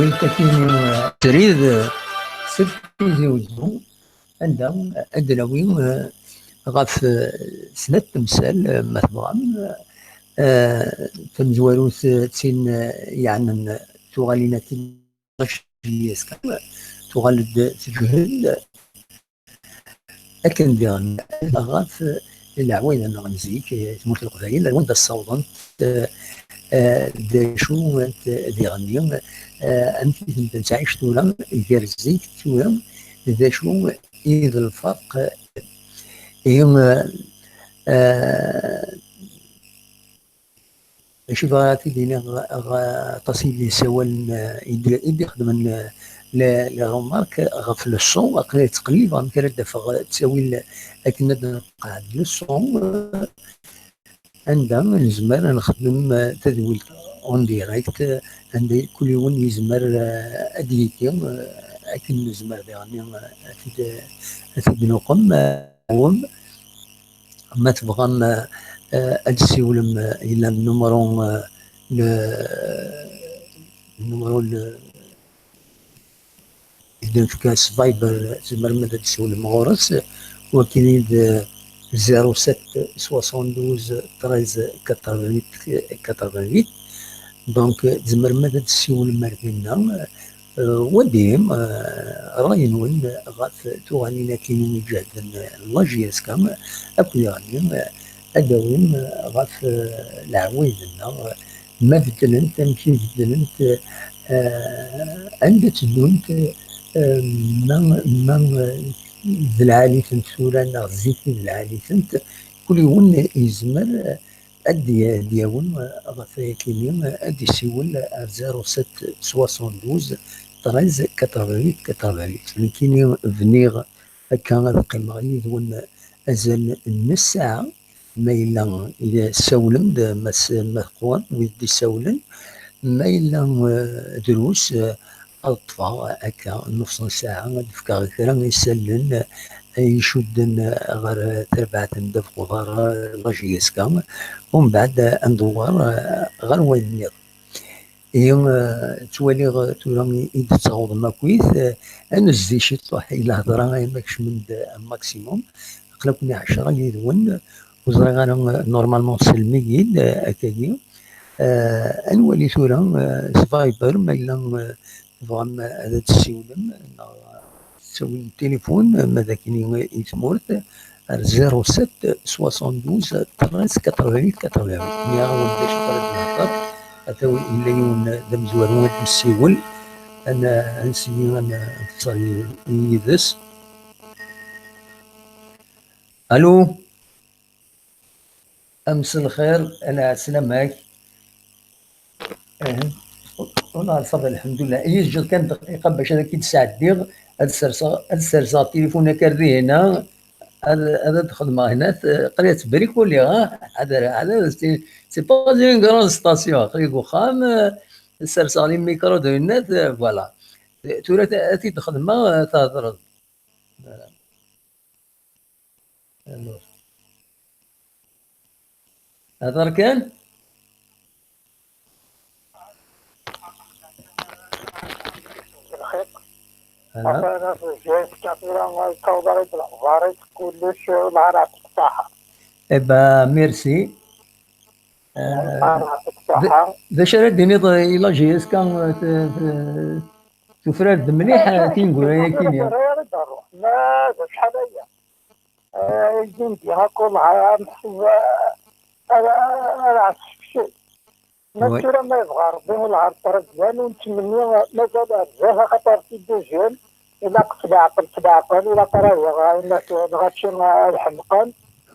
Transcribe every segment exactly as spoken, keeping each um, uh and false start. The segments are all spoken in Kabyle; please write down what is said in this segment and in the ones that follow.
Win takini, eh, srid, eh, seg Tizi Uzzu, anda ad d-nawi, eh, ɣef, eh, snat temsal, eh, ma tebɣam, eh, tamezwarut, eh, d tin, eh, yeɛnan tuɣalin akin, tuɣal-d tejhed, akken diɣen ɣef leɛwayed-nneɣ n zik, eh, tmurt n Leqbayel, ar wanda ssawḍent, eh, eh, d acu-nt diɣen-nni, eh, amek i tent-nettɛic tura, gar zik d tura, d acu i d lferq, eh, i, eh, eh, Acu bɣiɣ ad t-id-iniɣ ɣ-, ɣ-, aṭas i d-yessawalen, eh, i d-, i d-ixedmen, eh, les, les remarques ɣef le son, aql-i ttqellibeɣ amek ara d-afeɣ ttawil akken ad nqeɛɛed le son, eh, anda nezmer ad nexdem, eh, tadwilt en direct, eh, anda kul yiwen yezmer, eh, ad d-yini, eh, akken nezmer diɣen, eh, ad t-id-, ad t-id-nuqem, eh, Ma tebɣam, eh, ad d-tessiwlem, eh, yella numru, eh, n, numru n, i d-nefka s Viber, tzemrem ad d-tessiwlem ɣur-s, wakini d zéro sept soixante-douze treize quatre-vingt-huit quatre-vingt-huit. Donc, tzemrem ad d-tessiwlem ar dinna. Eh, wadim, eh, ṛṛay-nwen ɣef tuɣalin akkin i iǧehden, eh, la J S K, akked yeɣni, eh, ad d-tawim, eh, ɣef, eh, leɛwayed-nneɣ, eh, ma beddlent, amek i beddlent, eh, anda tteddunt, eh, ma, ma, eh, d lɛali-tent tura neɣ zik i d lɛali-tent, kul yiwen yezmer, eh, ad d-ya-, d-yawi, eh, ɣef wayakini, eh, ad d-isiwel ar zéro sept soixante-douze treize quatre-vingt-huit quatre-vingt-huit. Nekkini bniɣ akka ad qqimeɣ yid-wen azal n nus ssaɛa. Ma yella, eh, ssawlem-d, ma s-, ma teqwam wid d-issawlen, ma yella, eh, drus, eh, ad ṭṭfeɣ akka nus n ssaɛa, ad d-fkeɣ kra n isallen, eh, icudden, eh, ɣer terbaɛt n ddabex uḍar, eh, la J S K, umbeɛd, eh, ad ndewwer, eh, ɣer wayen nniḍen. Ihi, eh, ttwaliɣ, eh, tura i d-tettawḍem akkit, eh, ad nezdi ciṭuḥ i lehḍra, ayen ma kecmen-d, eh, maximum. Aql-aken ɛecra yid-wen, ur ẓriɣ ara, eh, normalement sellem-iyi-d, eh, akkagi. Eh, ad nwali tura, eh, s Viber, ma yella, eh, tebɣam, eh, ad d-tessiwlem, neɣ, eh, ttawil n tilifun, eh, ma d akken i, i tmurt, ar zéro sept soixante-douze treize quatre-vingt-huit quatre-vingt-huit. Nniɣ-awen d acu ara d-nehḍer, ata yella yiwen d amezwaru ad nessiwel, ad n-, ad nsegni ad n-, ad netter yid-s. Allô? Amselxir, a lɛeslama-k. Ih. Wala lfeḍ, lḥemdullah. Iyi-d kan dqiqa bac ad k-id-sɛeddiɣ, ad serseɣ, ad serseɣ tilifun akka ar dihina, ad, ad, ad xedmeɣ hna, t-, qrib ttbrikuliɣ, ha? Ḥader, ḥader, c'est, c'est pas une grande station, aql-i deg uxxam, eh, serseɣ les micros de hna, eh, voilà. Tura t-, ad t-id-xedmeɣ, eh, thedreḍ. Voilà. Alors. Hḍeṛ kan. Lxiq. Aha. Atan ass n zzayed kan tura, yessaweḍ-aɣ-d lexbaṛ-is kullec, wellah ar ɛeṭṭik ṣṣaḥa. Eh ben, merci. Eh, wellah ar ɛeṭṭik ṣṣaḥa. D acu ara d-tiniḍ i la J S K, eh, t-, t-, tufrar-d mliḥ, eh, tineggura-yagi-nni. Ma d acḥal aya. Eh, ildindi akk, wellah, meḥsub, eh, ara, ara ɛeṣfekcen. Ma tura ma yebɣa Rebbi, wellah, ar ṭṭrad yan, ur nettmenni, eh, mazal ar zdat, axaṭer si deuxième, ilaq s leɛqel, s leɛqel, ilaq ara yaɣ, eh, lɣaci, eh, ad ḥemqen.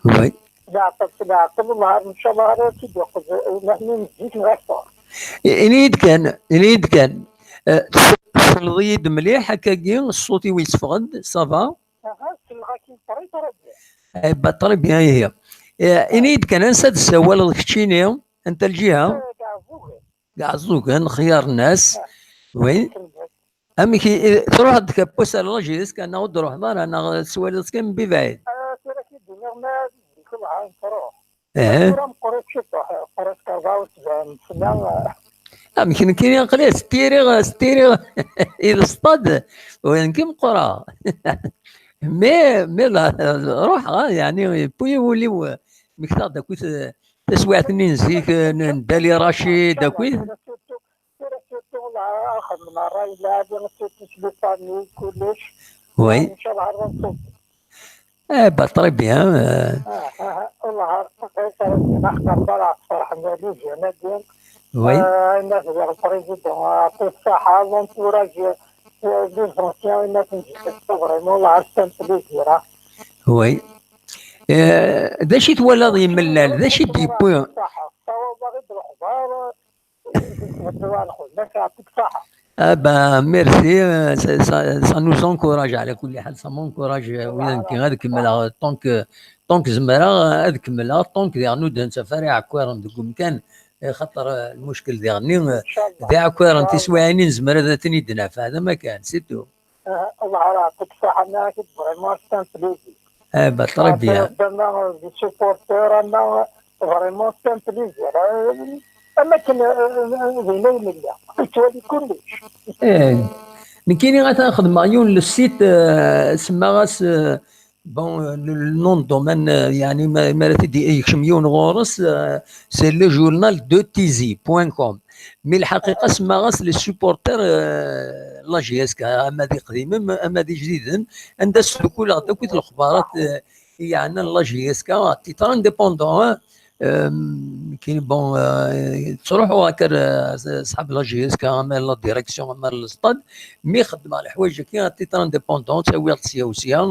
Oui. S leɛqel, s leɛqel, wellah, ncallah ara k-id-iqbel, eh, nahni n zik neɣ akter. I-, ini-yi-d kan, ini-yi-d kan, eh, tselleḍ-iyi-d mliḥ, akkagi, ṣṣut-iw yetteffeɣ-d, ça va? Aha, selleɣ-ak-in très, très bien. Eh ben, très bien, ihi. Eh, ini-yi-d kan, ansa d-tessawaleḍ keččini? Anta lǧiha? Eh, deg Ɛeẓẓugen. Deg Ɛeẓẓugen, xyar nnas. Ah. Oui. Amek i, i, truḥeḍ-d kapus ar la J S K, neɣ ur d-truḥeḍ ara, neɣ tessawaleḍ kan mebɛid? Ah, tura k-id-iniɣ ma d zik, wellah, ad truḥ. Eh. Tura meqqrit ciṭuḥ, presque rebɛa u sebɛin sna, eh. Amek nekkini aql-i ttiriɣ, ttiriɣ i lestad, u nekki meqqreɣ. Mais, mais la, ruḥeɣ, ah, yeɛni, yewwi wul-iw, eh, mmektaɣ-d akkit, eh, taswiɛt-nni n zik, eh, n, n Dali Racid, akkit. Tura surtout, tura surtout, la, axedmen ṛṛay lɛali, surtout s les familles, kullec. Oui. Ncallah ad nṣubb. Eh ben, très bien, euh. Ah, ah, ah, والله عارف، غير كان نحكي برا فرحنا لي جنادين. Oui. آه، الناس ديال البريزيدون، آه، يعطيه الصحة، l'entourage، آه، les anciens، الناس نجي، vraiment، والله عارف، c'est un plaisir، آه. Oui. Eh, d acu i twalaḍ yemellal? D acu i d-yewwi? صح، صح، والله غير بالخضار، Ah ben, merci, euh, ça, ça, ça nous encourage, ɛla kulli ḥal, ça m'encourage, euh, wid nekki ad kemmleɣ, tant que, tant que zemreɣ, euh, ad kemmleɣ, tant que diɣen ur d-nettaf ara iɛekkiren deg umkan, eh, xaṭer, euh, lmuckel diɣen-nni, euh, d iɛekkiren, tiswiɛin i nezmer ad ten-id-naf, d amakan, c'est tout. Ah, Allah ara yɛṭik ṣṣaḥa, nniɣ-ak-id, vraiment, c'est un plaisir. Eh ben, très bien. Vraiment, des supporters, ama, vraiment, c'est un plaisir. Eh, am akken, eh, din ay nella. Nettwali kullec. Eh, nekkini atan xedmeɣ yiwen le site, eh, semmaɣ-as, eh, bon, eh, le, le nom de domaine, eh, yeɛni ma, ma ara t-id-yekcem yiwen ɣur-s, eh, c'est le journal de tizi point com. Mi lḥaqiqa semmaɣ-as les supporters, euh, la J S K, ama d iqdimen, ama d ijdiden, anda sdukuleɣ-d akk lexbarat, euh, i yeɛnan la J S K, à titre indépendant, hein. Euh, كاين، bon, euh, ttruḥuɣ akka ar, euh, ṣṣḥab la J S K, ama la direction, ama lestad, mi xeddmeɣ leḥwayeǧ-agi à titre indépendant, ttawiɣ-d sya u sya,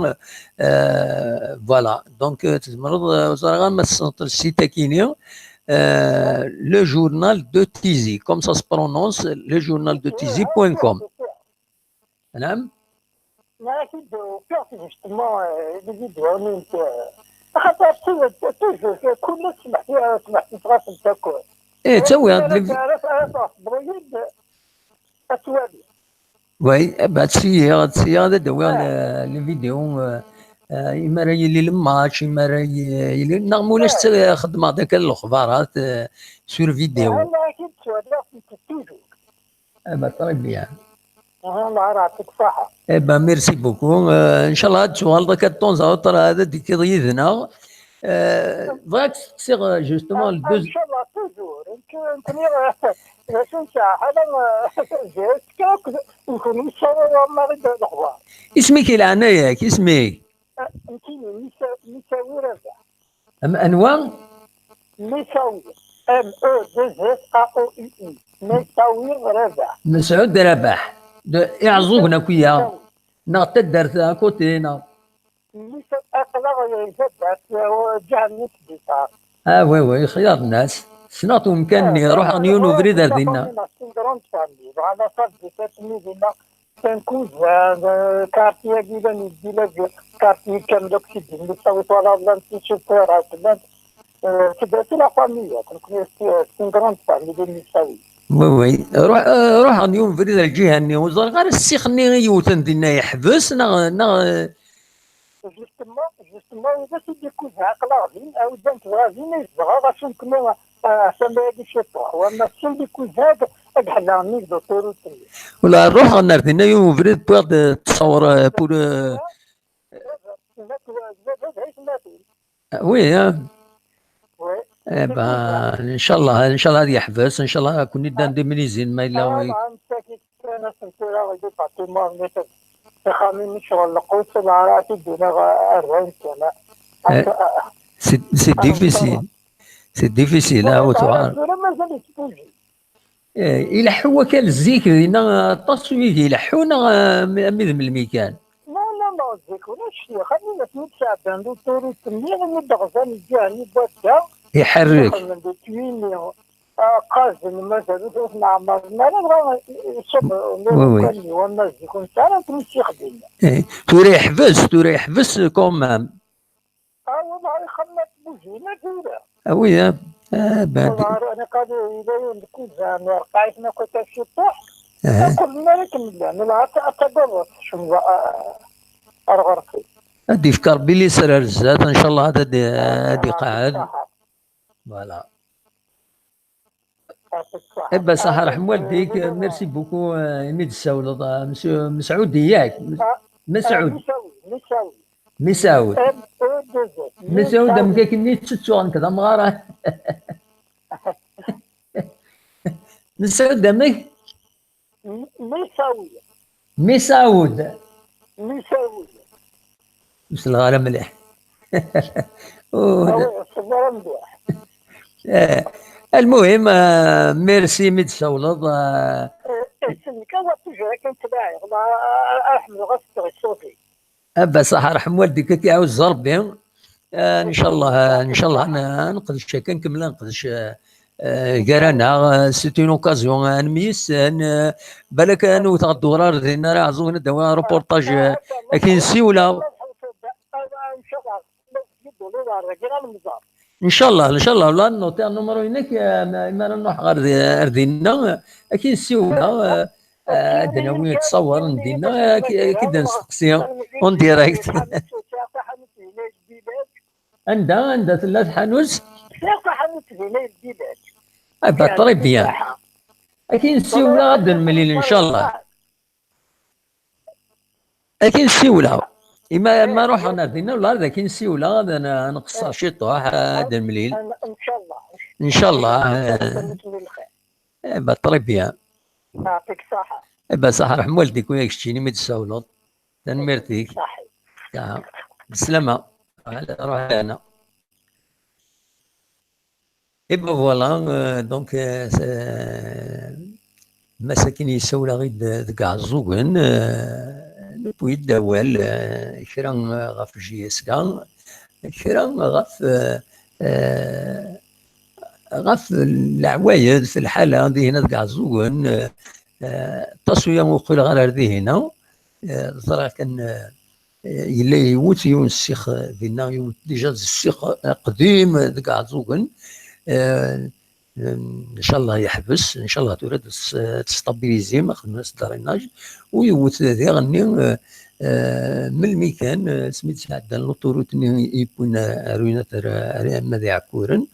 euh, voilà. Donc, euh, tzemreḍ, euh, ur ẓriɣ ara ma tessneḍ le site-agi-ni, euh, le journal de Tizi, comme ça se prononce, le journal de tizi point com. Naam. Nniɣ-ak-id ufiɣ-t justement, euh, les vidéos-nni n, euh, axaṭer tu-, tu-, toujours, kullec smeḥ-, smeḥ-, smeḥ-, ɣas akk. Eh, ttawiɣ-d ara, ara, ara tɛeṣbeḍ-iyi-d, ad twaliḍ. Oui, eh ben, ad ssiyeɣ, ad ssiyeɣ, ad d-awiɣ le, le vidéo, euh, euh, imi ara yili le match, imi ara y-, yili, neɣ ma ulac, eh, xeddmeɣ-d akka lexbarat, euh, sur vidéo. Walakin ttwaliɣ-tent toujours. Eh ben, très bien. Ah, Allah ara yɛṭik ṣṣaḥa. Eh ben, merci beaucoup. Euh, ncallah ad tuɣaleḍ akka de temps à autre ad d-tekkiḍ yid-neɣ. Euh, bɣiɣ ad k-steqsiɣ, euh, justement, le deuxième. Ncallah toujours. Nekk, nekkni, euh, d acu nesɛa ḥala, euh, d acu akk, nekkni nessaweḍ maɣi d lexbar. Isem-ik i leɛnaya-k, isem-ik? Ah, nekkini, Misa-, Misawi Rabaḥ. Am-, anwa? Misawi. M E deux S A O U I. Misawi Rabaḥ. Mesɛud Rabaḥ. De Iɛeẓẓugen akk-ya. Misawi. Neɣ taddart à côté, neɣ? Misawi, aql-aɣ di taddart, euh, Ǧahennit Biṭar. Ah, oui, oui, xyar nnas. Ssneɣ-t umkan-nni, ah, ruḥeɣ yiwen ubrid ar dinna. C'est une grande famille. Bɣan aṭas di tatmi dinna. C'est un cousin, euh, quartier-agi llan yeddi la ville, quartier kamel akk si d-, Misawi twalaḍ, llan tisufar, llan, euh, c'est de, c'est la famille, donc, c'est, c'est une grande famille de Misawi. Oui, oui. Ruḥ, euh, ruḥeɣ yiwen ubrid ar lǧiha-nni, ur ẓriɣ ara ssix-nni i yewten dinna yeḥbes, neɣ, neɣ, euh, Justement, justement, widak i d-ikuzan aql-aɣ din, awdan tebɣa din ay zedɣeɣ, acu nekkni, ah, tama-agi ciṭuḥ, wamma sin d ikuzan ad ḥelleɣ nnig d autoroute-nni. Wala ruḥeɣ ar dinna yiwen ubrid wwiɣ-d ttṣawra, euh, pour, euh, ah, oui, hein. Oui. Eh ben, ncallah, ncallah ad yeḥbes, ncallah ad ken-id-dan d imnizin ma yella. Ah, wi- ah, nettat kan asentel-a i département-nni, ixxamen-nni ccɣel lqut, lɛara ti d-iniɣ ar dayen kan. Eh, c'est, c'est difficile. C'est difficile, ah, ur tuɣal. Tura mazal yettbuji. Eh, ileḥḥu wakal zik dinna aṭas wid ileḥḥun, neɣ, eh, am, am d melmi kan? Non, non, non, zik ulac, xali asmi d-sɛeddan d autoroute-nni, imi d-ɣzan lǧiha-nni n wadda. Iḥerrek. Xedmen di twini. Ah, qqazen, mazal ur ten-ɛemmren ara, dɣa iṣubb, oui, oui, umkan-nni, wamma zik ur nesɛi ara akken i s-ixdem. Eh, tura yeḥbes, tura yeḥbes quand même. Ah, والله ixemmet bujina tura. Ah, oui, hein. Ah, ben, والله أنا قالوا إلى يوم الكوزان، رقعتنا كنت شي طوح. Ah. كل ما لك من لا، من العطاء تقرب شنو، آه، أرغرفي. Ad d-yefk Rebbi liser ar zdat, ncallah ad, ad, ad iqeɛɛed. Voilà. Eh ben, Saḥa, ṛeḥm waldik, merci beaucoup, euh, imi d-tessawleḍ, euh, Monsieur Mesɛudi, yak? Mesɛud. Mesɛud. Mesɛud, amek akken i ttettuɣ nekk d amɣar. Mesɛud, amek? Misawi. Misaoud. Misawi. Ur selleɣ ara mliḥ. Ur selleɣ ara mliḥ. Eh, المهم, euh, merci imi d-tessawleḍ, euh. Eh, eh, c'est le cas, toujours akken ttlaɛiɣ, ma, ah, ḥemmleɣ ad tetteɣ ṣṣut-ik. A ba ṣaḥ, ṛḥem waldik, ad k-iɛuzz Ṛebbi. Eh, ncallah, ncallah, ad neqdec akka, nkemmel ad neqdec, eh, eh, gar-aneɣ, eh, c'est une occasion, eh, ad nemyessen, eh, balak ad nwet ɣer ddewṛa ar dinna, ara Ɛeẓẓugen ad d-awiɣ aruportaj, eh, ad k-in-ssiwleɣ. Ncallah, ncallah, la noter numéro-inek, eh, imi ara nruḥ ɣer di-, ar dinna, eh, ad k-in-ssiwleɣ, eh, eh, ad d-nawi ttṣawar n dinna, eh, ad k-, ad k-id-nesteqsi en direct. Anda, anda tella tḥanut? Sɛiɣ taḥanut dinna i lbilad. Ah, bah, très bien. Ad k-in-ssiwleɣ, ad d-nemlil, ncallah. Ad k-in-ssiwleɣ. Ima, ma ruḥeɣ ɣer dinna, wala ad k-in-ssiwleɣ, ad n-, ad nqeṣṣer ciṭuḥ, ad d-nemlil. Ncallah. Ncallah. Eh, bah, très bien. Yeɛṭik ṣṣeḥḥa. Eh, bah, ṣaḥ, ṛḥem waldik, uya keččini mi d-tessawleḍ. Tanemmirt-ik. Ṣaḥḥa. Bislama. Ala, ruḥ lehna. Et ben voilà, euh, donc, euh, c'est, mass akken yessawel-aɣ-id deg Iɛeẓẓugen, euh, newwi-d awal, euh, kra, euh, ɣef J S K, kra ɣef, euh, euh, ɣef leɛwayed, f lḥala dihin deg Iɛeẓẓugen, euh, euh, aṭas uya ur qqileɣ ara ar dihin, euh, ẓriɣ kan, euh, Eh, yella yewwet yiwen ssix, eh, dinna, yewwet déjà d ssix, eh, aqdim, eh, deg Iɛeẓẓugen. Eh, ncallah yeḥbes, ncallah tura ad s-, ad testabilizim, ad xedmen-as drainage, u yewwet diɣenni, eh, eh, melmi kan, eh, asmi d-sɛeddan l'autoroute-nni i yewwin, eh, ar uyennat ar, ar, arma d Iɛekkuren,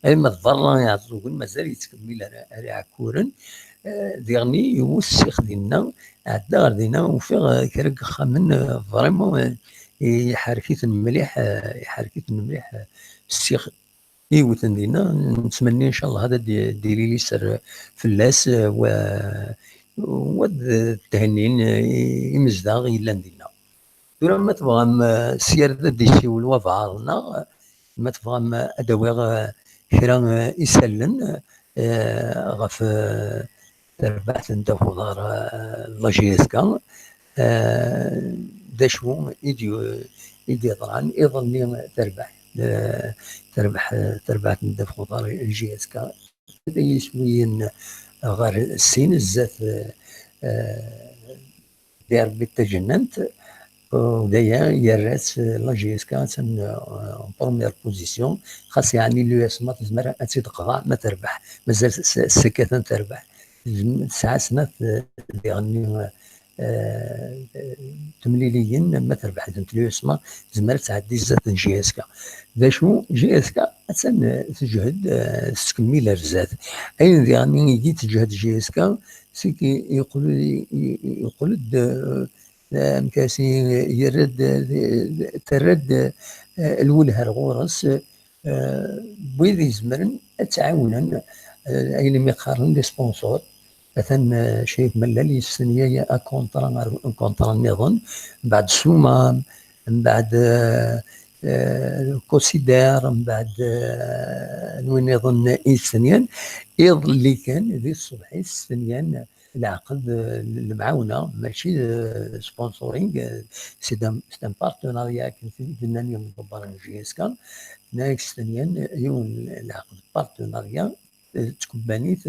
arma d berra Iɛeẓẓugen, mazal yettkemmil ar, ar Iɛekkuren. Eh, diɣenni yewwet ssix dinna, ɛeddaɣ ar dinna, ufiɣ, eh, kra n yexxamen, eh, vraiment, eh, iḥerk-iten mliḥ, eh, iḥerk-iten mliḥ, eh, ssix i yewten dinna. Nettmenni ncallah ad d-, d-ilili sser fell-as, eh, wa, wa d-thennin, eh, i-, imezdaɣ yellan dinna. Tura ma tebɣam, eh, sya ad d-isiwel wabɛaḍ-nneɣ, ma tebɣam, eh, ad d-awiɣ, eh, kra, eh, isallen, eh, ɣef, eh, terbaɛt n Dda Xuḍar, eh, la J S K, eh, d acu i d-, i d-yeḍran iḍelli, terbeḥ, eh, terbeḥ, eh, terbaɛt n Dda Xuḍar, J S K, d yiswiyen ɣer sin zdat, eh, Derbi tajennant, eh, d aya yerra-tt, eh, la J S K attan, eh, en première position, xas yeɛni l'U S M A tezmer ad tt-id-teqḍeɛ ma terbeḥ, mazal s-, s-, sekkat ad terbeḥ. Tezm-, tesɛa snat, eh, diɣenni, eh, temliliyin, ma terbeḥ dent l'U S M A, tezmer ad tɛeddi zdat n J S K. D acu, J S K attan, eh, tejhed, eh, tettkemmil ar zdat. Ayen diɣenni i d-teǧhed J S K, c'est que yeqqel, yeqqel-d, eh, amek ara s-, yerra-d, eh, terra-d, eh, lwelha ar ɣur-s, eh, wid izemren ad tt-ɛawnen, eh, ayen umi qqaren les sponsors. Atan, eh, Crif Mellal yestenya akuntra ar akuntra nniḍen, mbeɛd Sumam, mbeɛd, eh, eh, Consider, mbeɛd, eh, anwa nniḍen i yestenyan. Iḍelli kan, di tṣebḥit, stenyan leɛqed, eh, n lemɛawna, mačči d, eh, sponsoring, eh, c'est un, c'est un partenariat, akken i d-nnan yimḍebbren n J S K, nnan-ak stenyan yiwen leɛqed partenariat, eh, d tkebbanit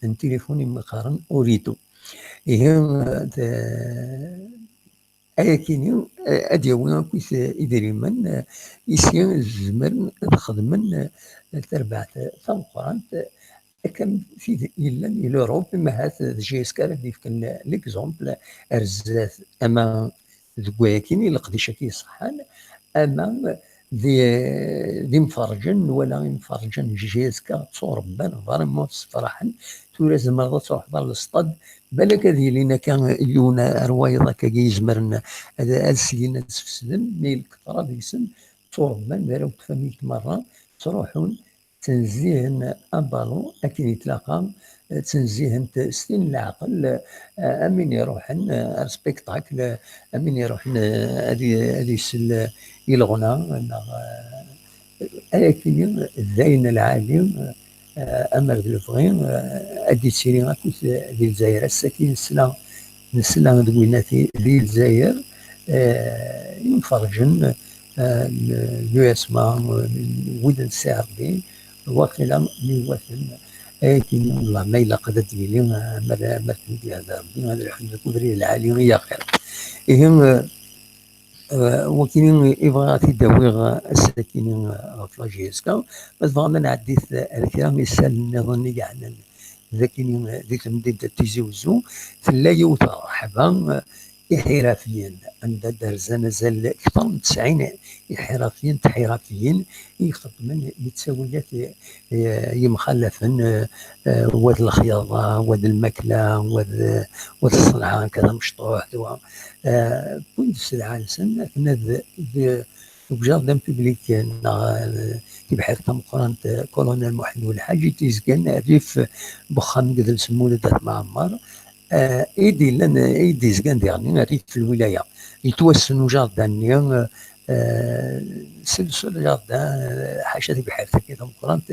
n tilifun i qqaren Orito. Ihi, eh, d-, ayakini, eh, ad yawi akkit, eh, idrimen, eh, i sya zemren ad xedmen, eh, tarbaɛt tameqqrant, eh, akka am tid yellan i l'Europe, imahat d J S K ara d-yefken l'exemple ar zdat, ama deg wayakini, leqdic-agi iṣeḥḥan, ama d imferrǧen, nwala imferrǧen n J S K tturebban, vraiment ssefraḥen. Tura tzemreḍ ad truḥeḍ ɣer lestad, balak ad yilin akka yiwen ar wayeḍ akkagi izemren ad, ad slin ad sfesden, mi lketṛa deg-sen tturebban d arraw n tfamilt merra, ttruḥun ttnezzihen abalu akken yetlaqa, ttnezzihen-t s tin n leɛqel, am win iruḥen ar spectacle, am win iruḥen ad, ad isel i leɣna, neɣ ayakini d ayen lɛali, amer d lebɣi, ad d-ittili akked di Lezzayer. Ass-agi nesla, nesla deg winati di Lezzayer, imferrǧen, l'U S M A, wid n C R B, waqila mi waten ayakini, wellah ma ilaq ad d-yili, amer, amer ten-id-yehda Rebbi, ad ruḥen deg ubrid lɛali i axir. Ihi, wakini i bɣiɣ ad t-id-awiɣ ass-akini ɣef la J S K, ma tebɣam ad nɛeddi ar kra n yisallen nniḍen i yeɛnan d akini di temdint n Tizi Uzzu, tella yiwet rreḥba iḥirafiyen, anda d-rzan azal kter n tesɛin iḥirafiyen, tiḥirafiyin i ixeddmen yettawiyat yemxalafen, wa d lexyaḍa, wa d lmakla, wa d, wa d ṣṣenɛa, akka d amecṭuḥ, d wa. Wwin-d sselɛa-nsen akken ad, deg jardin public neɣ tibḥirt tameqqrant Colonel Muḥend Welḥaǧ i d-yezgan rrif n wexxam n Gdel Semmulet At Mɛemmer, i d-yellan, i d-yezgan diɣen rrif n lwilaya. Yettwassen ujardin-nni, c'est le seul jardin, ḥaca tibḥirt-agi tameqqrant,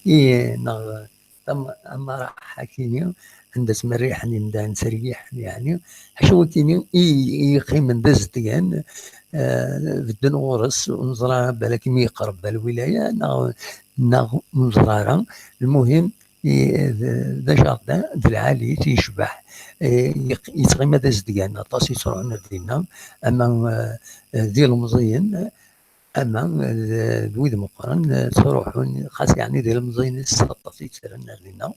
i, neɣ am-, amaraḥ akini, anda ttmerriḥen imdanen, tteryiḥen, yeɛni, ḥaca wakini i, i yeqqimen d azedgan, bedden ɣur-s, ur neẓra ara balak mi yeqreb ar lwilaya, neɣ, neɣ ur neẓra ara. Lmuhim, i, d, d ajardin d lɛali-t, yecbeḥ, yeq-, yettɣima d azedgan, aṭas yettruḥun ar dinna, ama d ilemẓiyen, ama d, d wid meqqren, ttruḥun, xas yeɛni d ilemẓiyen s aṭas i yettren ar dinna.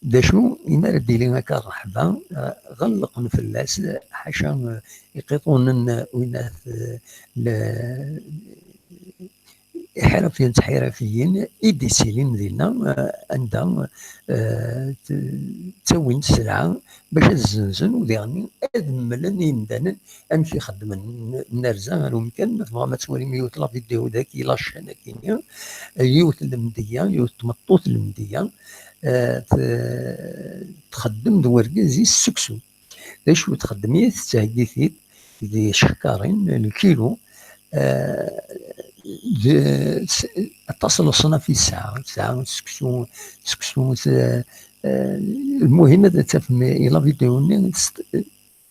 D acu, imi ara d-tili akka rreḥba, ɣellqen fell-as, ḥaca iqiṭunen, winat, iḥirafiyen d tḥirafiyin i d-yettilin dinna, anda ttawin sselɛa bac ad zzenzen u diɣen ad mmlen i yimdanen amek i xeddmen. Nerza ar umkan, ma tebɣam ad twalim yiwet la vidéo dagi, la chaîne akini, yiwet n lemdeyya, yiwet n tmeṭṭut n lemdeyya, txeddem d wergaz-is seksu. D acu txeddem-it? Tettheggi-t-id d icekkarin, lkilu, d, aṭas n leṣnaf i tesɛa. Tesɛa seksu, seksu, lmuhim ad tafem i la vidéo-nni,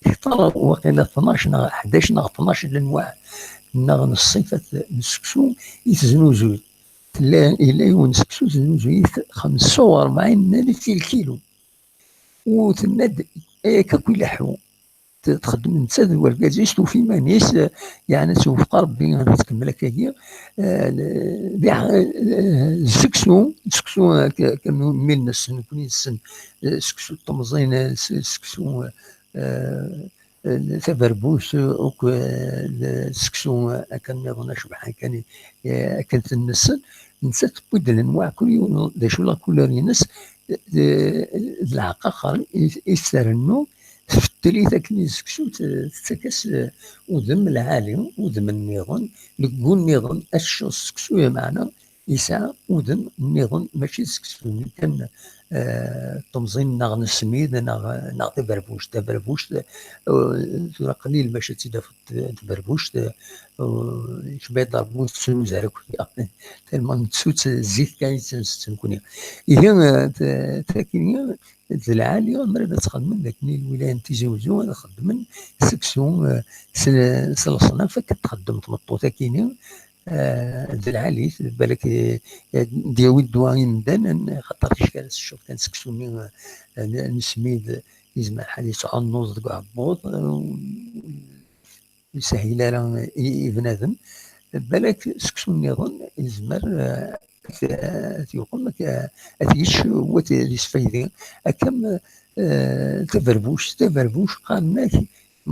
kter waqila tnac neɣ ḥdac neɣ tnac n lenwaɛ neɣ n ṣṣifat n seksu i teznuzuy. Tella, yella yiwen n seksu teznuzuy-it xemsa u rebɛin n alef i lkilu. U tenna-d, ay akka akk ileḥḥu. Txeddem netta d wergaz-is, tufa iman-is, yeɛni ad twefeq Rebbi, ad tkemmel akkagi. D seksu, d seksu, akken mi nessen, nekkni nessen, seksu n temẓin, seksu, taberbuct, akk seksu akken nniḍen acebḥan kan, akken ten-nessen. Nettat tewwi-d lenwaɛ, kul yiwen d acu la couleur-ines, d leɛqaqer i s-trennu, tfettel-it akken i seksu, tettak-as udem lɛali, udem nniḍen, deg wunniḍen, acciḍ seksu, lameɛna yesɛa udem nniḍen, mačči d seksu-nni kan, temẓin neɣ n ssmid neɣ, neɣ taberbuct. Taberbuct, tura qlil mačči ad tt-id-tafeḍ, taberbuct, kma d rebbu ur tettnuz ara akk, tellement nettu-tt zik kan i tt-nett nekkni. Ihi, takini d lɛali, amer ad tt-xedmen d akken i lwilaya n Tizi Uzzu ad xeddmen seksu s, s leṣnaf akken txeddem tmeṭṭut akini, d lɛali, balak d-yawi ddwa i yimdanen, xaṭer ticki ara tecceḍ kan seksu-nni n ssmid, yezmer ḥal yettɛunnuẓ deg uɛebbuḍ, ur yeshil ara i, i bnadem. Balak seksu nniḍen yezmer ad yuqem, ad yečč, u ad yesfaydi. Akka am taberbuct, taberbuct qqaren-ak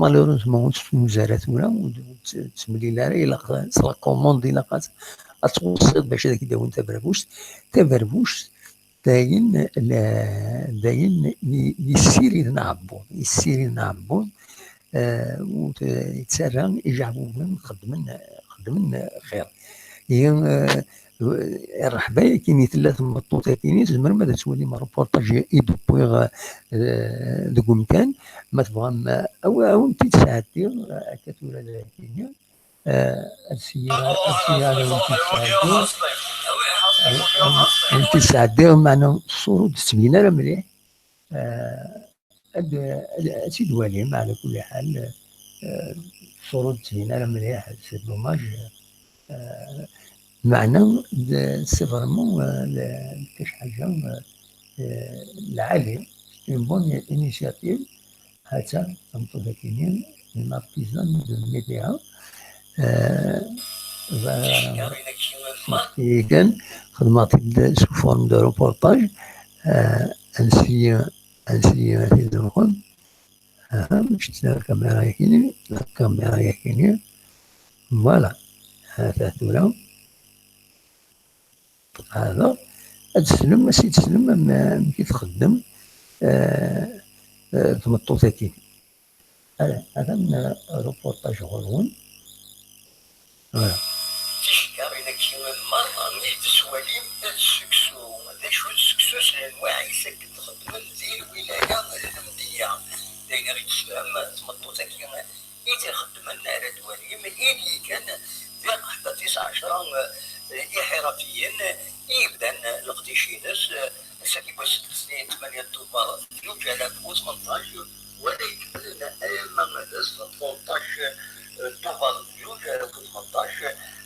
malheureusement ur tettfunzur ara tura, ur d-, ur d-, ur tettemlil ara, ilaq s la commande, ilaq ad, ad tɣuṣṣiḍ bac ad ak-d-awin taberbuct. Taberbuct d ayen, la-, d ayen i, yessiriden aɛebbuḍ, yessiriden aɛebbuḍ, eh, u t-, yettarra ijeɛbuben xeddmen, xeddmen xir. Ihi, eh, rreḥba-yagi i tella tmeṭṭut-agi, tzemrem ad twalim reportage i d-wwiɣ, eh, deg umkan, ma tebɣam, eh, awi-, awen-t-id-sɛeddiɣ, eh, akka tura dagi. Eh, ad s-, ad s-, ad awen-t-id-sɛeddiɣ. Ad, ad, ad awen-t-id-sɛeddiɣ, meɛna ṣṣura ur d-tettbin ara mliḥ. Eh, ad, ad, ad tt-id-twalim, ɛla kulli ḥal, eh, ṣṣura ur d-tettbin ara mliḥ, c'est dommage. Eh, meɛna, d-, c'est vraiment, eh, le-, كاش حاجة, eh, eh, lɛali, une bonne initiative. Ha-tt-a tameṭṭut-agi-nni, une artisane de média. Eh, ba-, kan, xedmeɣ-t-id sous forme de reportage. Eh, ansi, ansi ad t-id-nxen. Aha, mačči d la caméra-yagi-nni, la caméra-yagi-nni. Voilà. Ha-t-a tura. Hada, ad teslem, ad s-id-teslem am-, amek i txeddem, eh, eh, tmeṭṭut-agi. Ala, atan, eh, reportage ɣur-wen. Voilà. Ticekkarin-agi merra mi d-tettwalim d seksu. D acu d seksu s lenwaɛ-is akken txeddmem di lwilaya d lemdeyya? D ayen ara d-tefhem tmeṭṭut-agi i t-ixeddmen ara d-twalim, ini kan di qeḥba tis ɛecra, eh, iḥirafiyen i yebdan leqdic-ines, eh, ass-agi n wass n letnayen tmanya Tubeṛ zuǧ alaf u tmenṭac, wala ikemmlen alamma d ass n tmenṭac, eh, Tubeṛ zuǧ alaf u tmenṭac,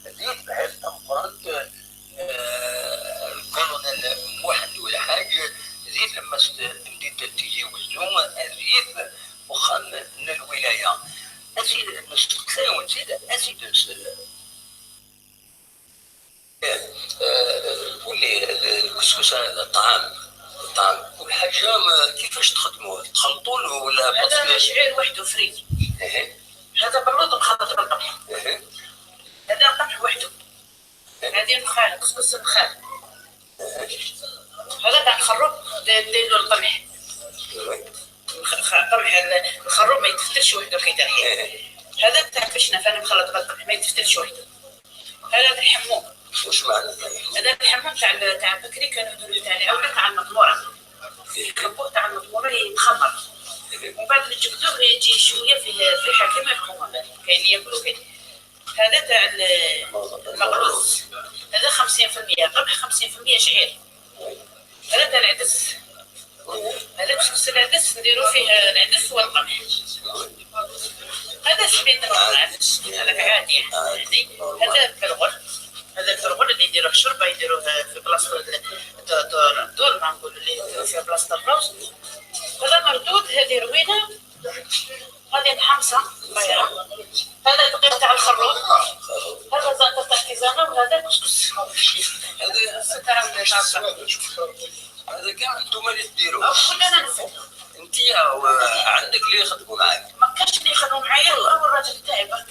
di tebḥirt tameqqrant, eh, Colonel Muḥend Ulḥaǧ, di tlemmast n temdint n Tizi Wezzu, rrif uxxam n lwilaya. Ad tt-id-, nesteqsa-yawen-tt-id, ad tt-id-nsel. Eh, eh, قول لي، ال-، الكسكسة، الطعام، الطعام، كل حاجة، ما، كيفاش تخدموه؟ تخلطوه ولا هذا شعير وحده فري. إيه. هذا باللوط مخلط بالقمح. إيه. هذا قمح وحده. هذه النخالة، كسكس النخالة. هذا تاع الخروب، داير، داير له القمح. الخ-، الخ-، القمح ال-، الخروب ما يتفتلش وحده كي ترحيه. هذا تاع البشنة، فأنا مخلط بالقمح، ما يتفتلش وحده. هذا الحموم. واش معنى الحموم؟ هذا الحموم تاع ال-، تاع بكري كانوا يديروا تاع العودة تاع المطمورة. يكبوه تاع المطمورة يتخمر. ومن بعد نجبدوه يجي شوية فيه، فيه ريحة كيما الحموم. كاين اللي ياكلوا فيه. هذا تاع ال-، المغروس. هذا خمسين في المية قمح، خمسين في المية شعير. هذا تاع العدس. هذا كسكس العدس، نديرو فيه العدس والقمح. هذا سميد نورمال، هذاك عادي يعني. هذا البرغل. هذا البرغل اللي يديروه شربة، يديروه في بلاصة ال-، الدور، الدور، ما نقول اللي في بلاصة الروز. هذا مردود، هذه روينة. هذه محمصة صغيرة. هذا الدقيق تاع الخروب. هذا زعتر تاع الكيزانة، وهذا كسكس. هذا ستة. هذا كاع انتوما اللي تديروه؟ أو كلنا نفعلو. انتيا و-، عندك اللي يخدموا معاك؟ ما كاش اللي يخدموا معايا، والله. هو الراجل تاعي برك.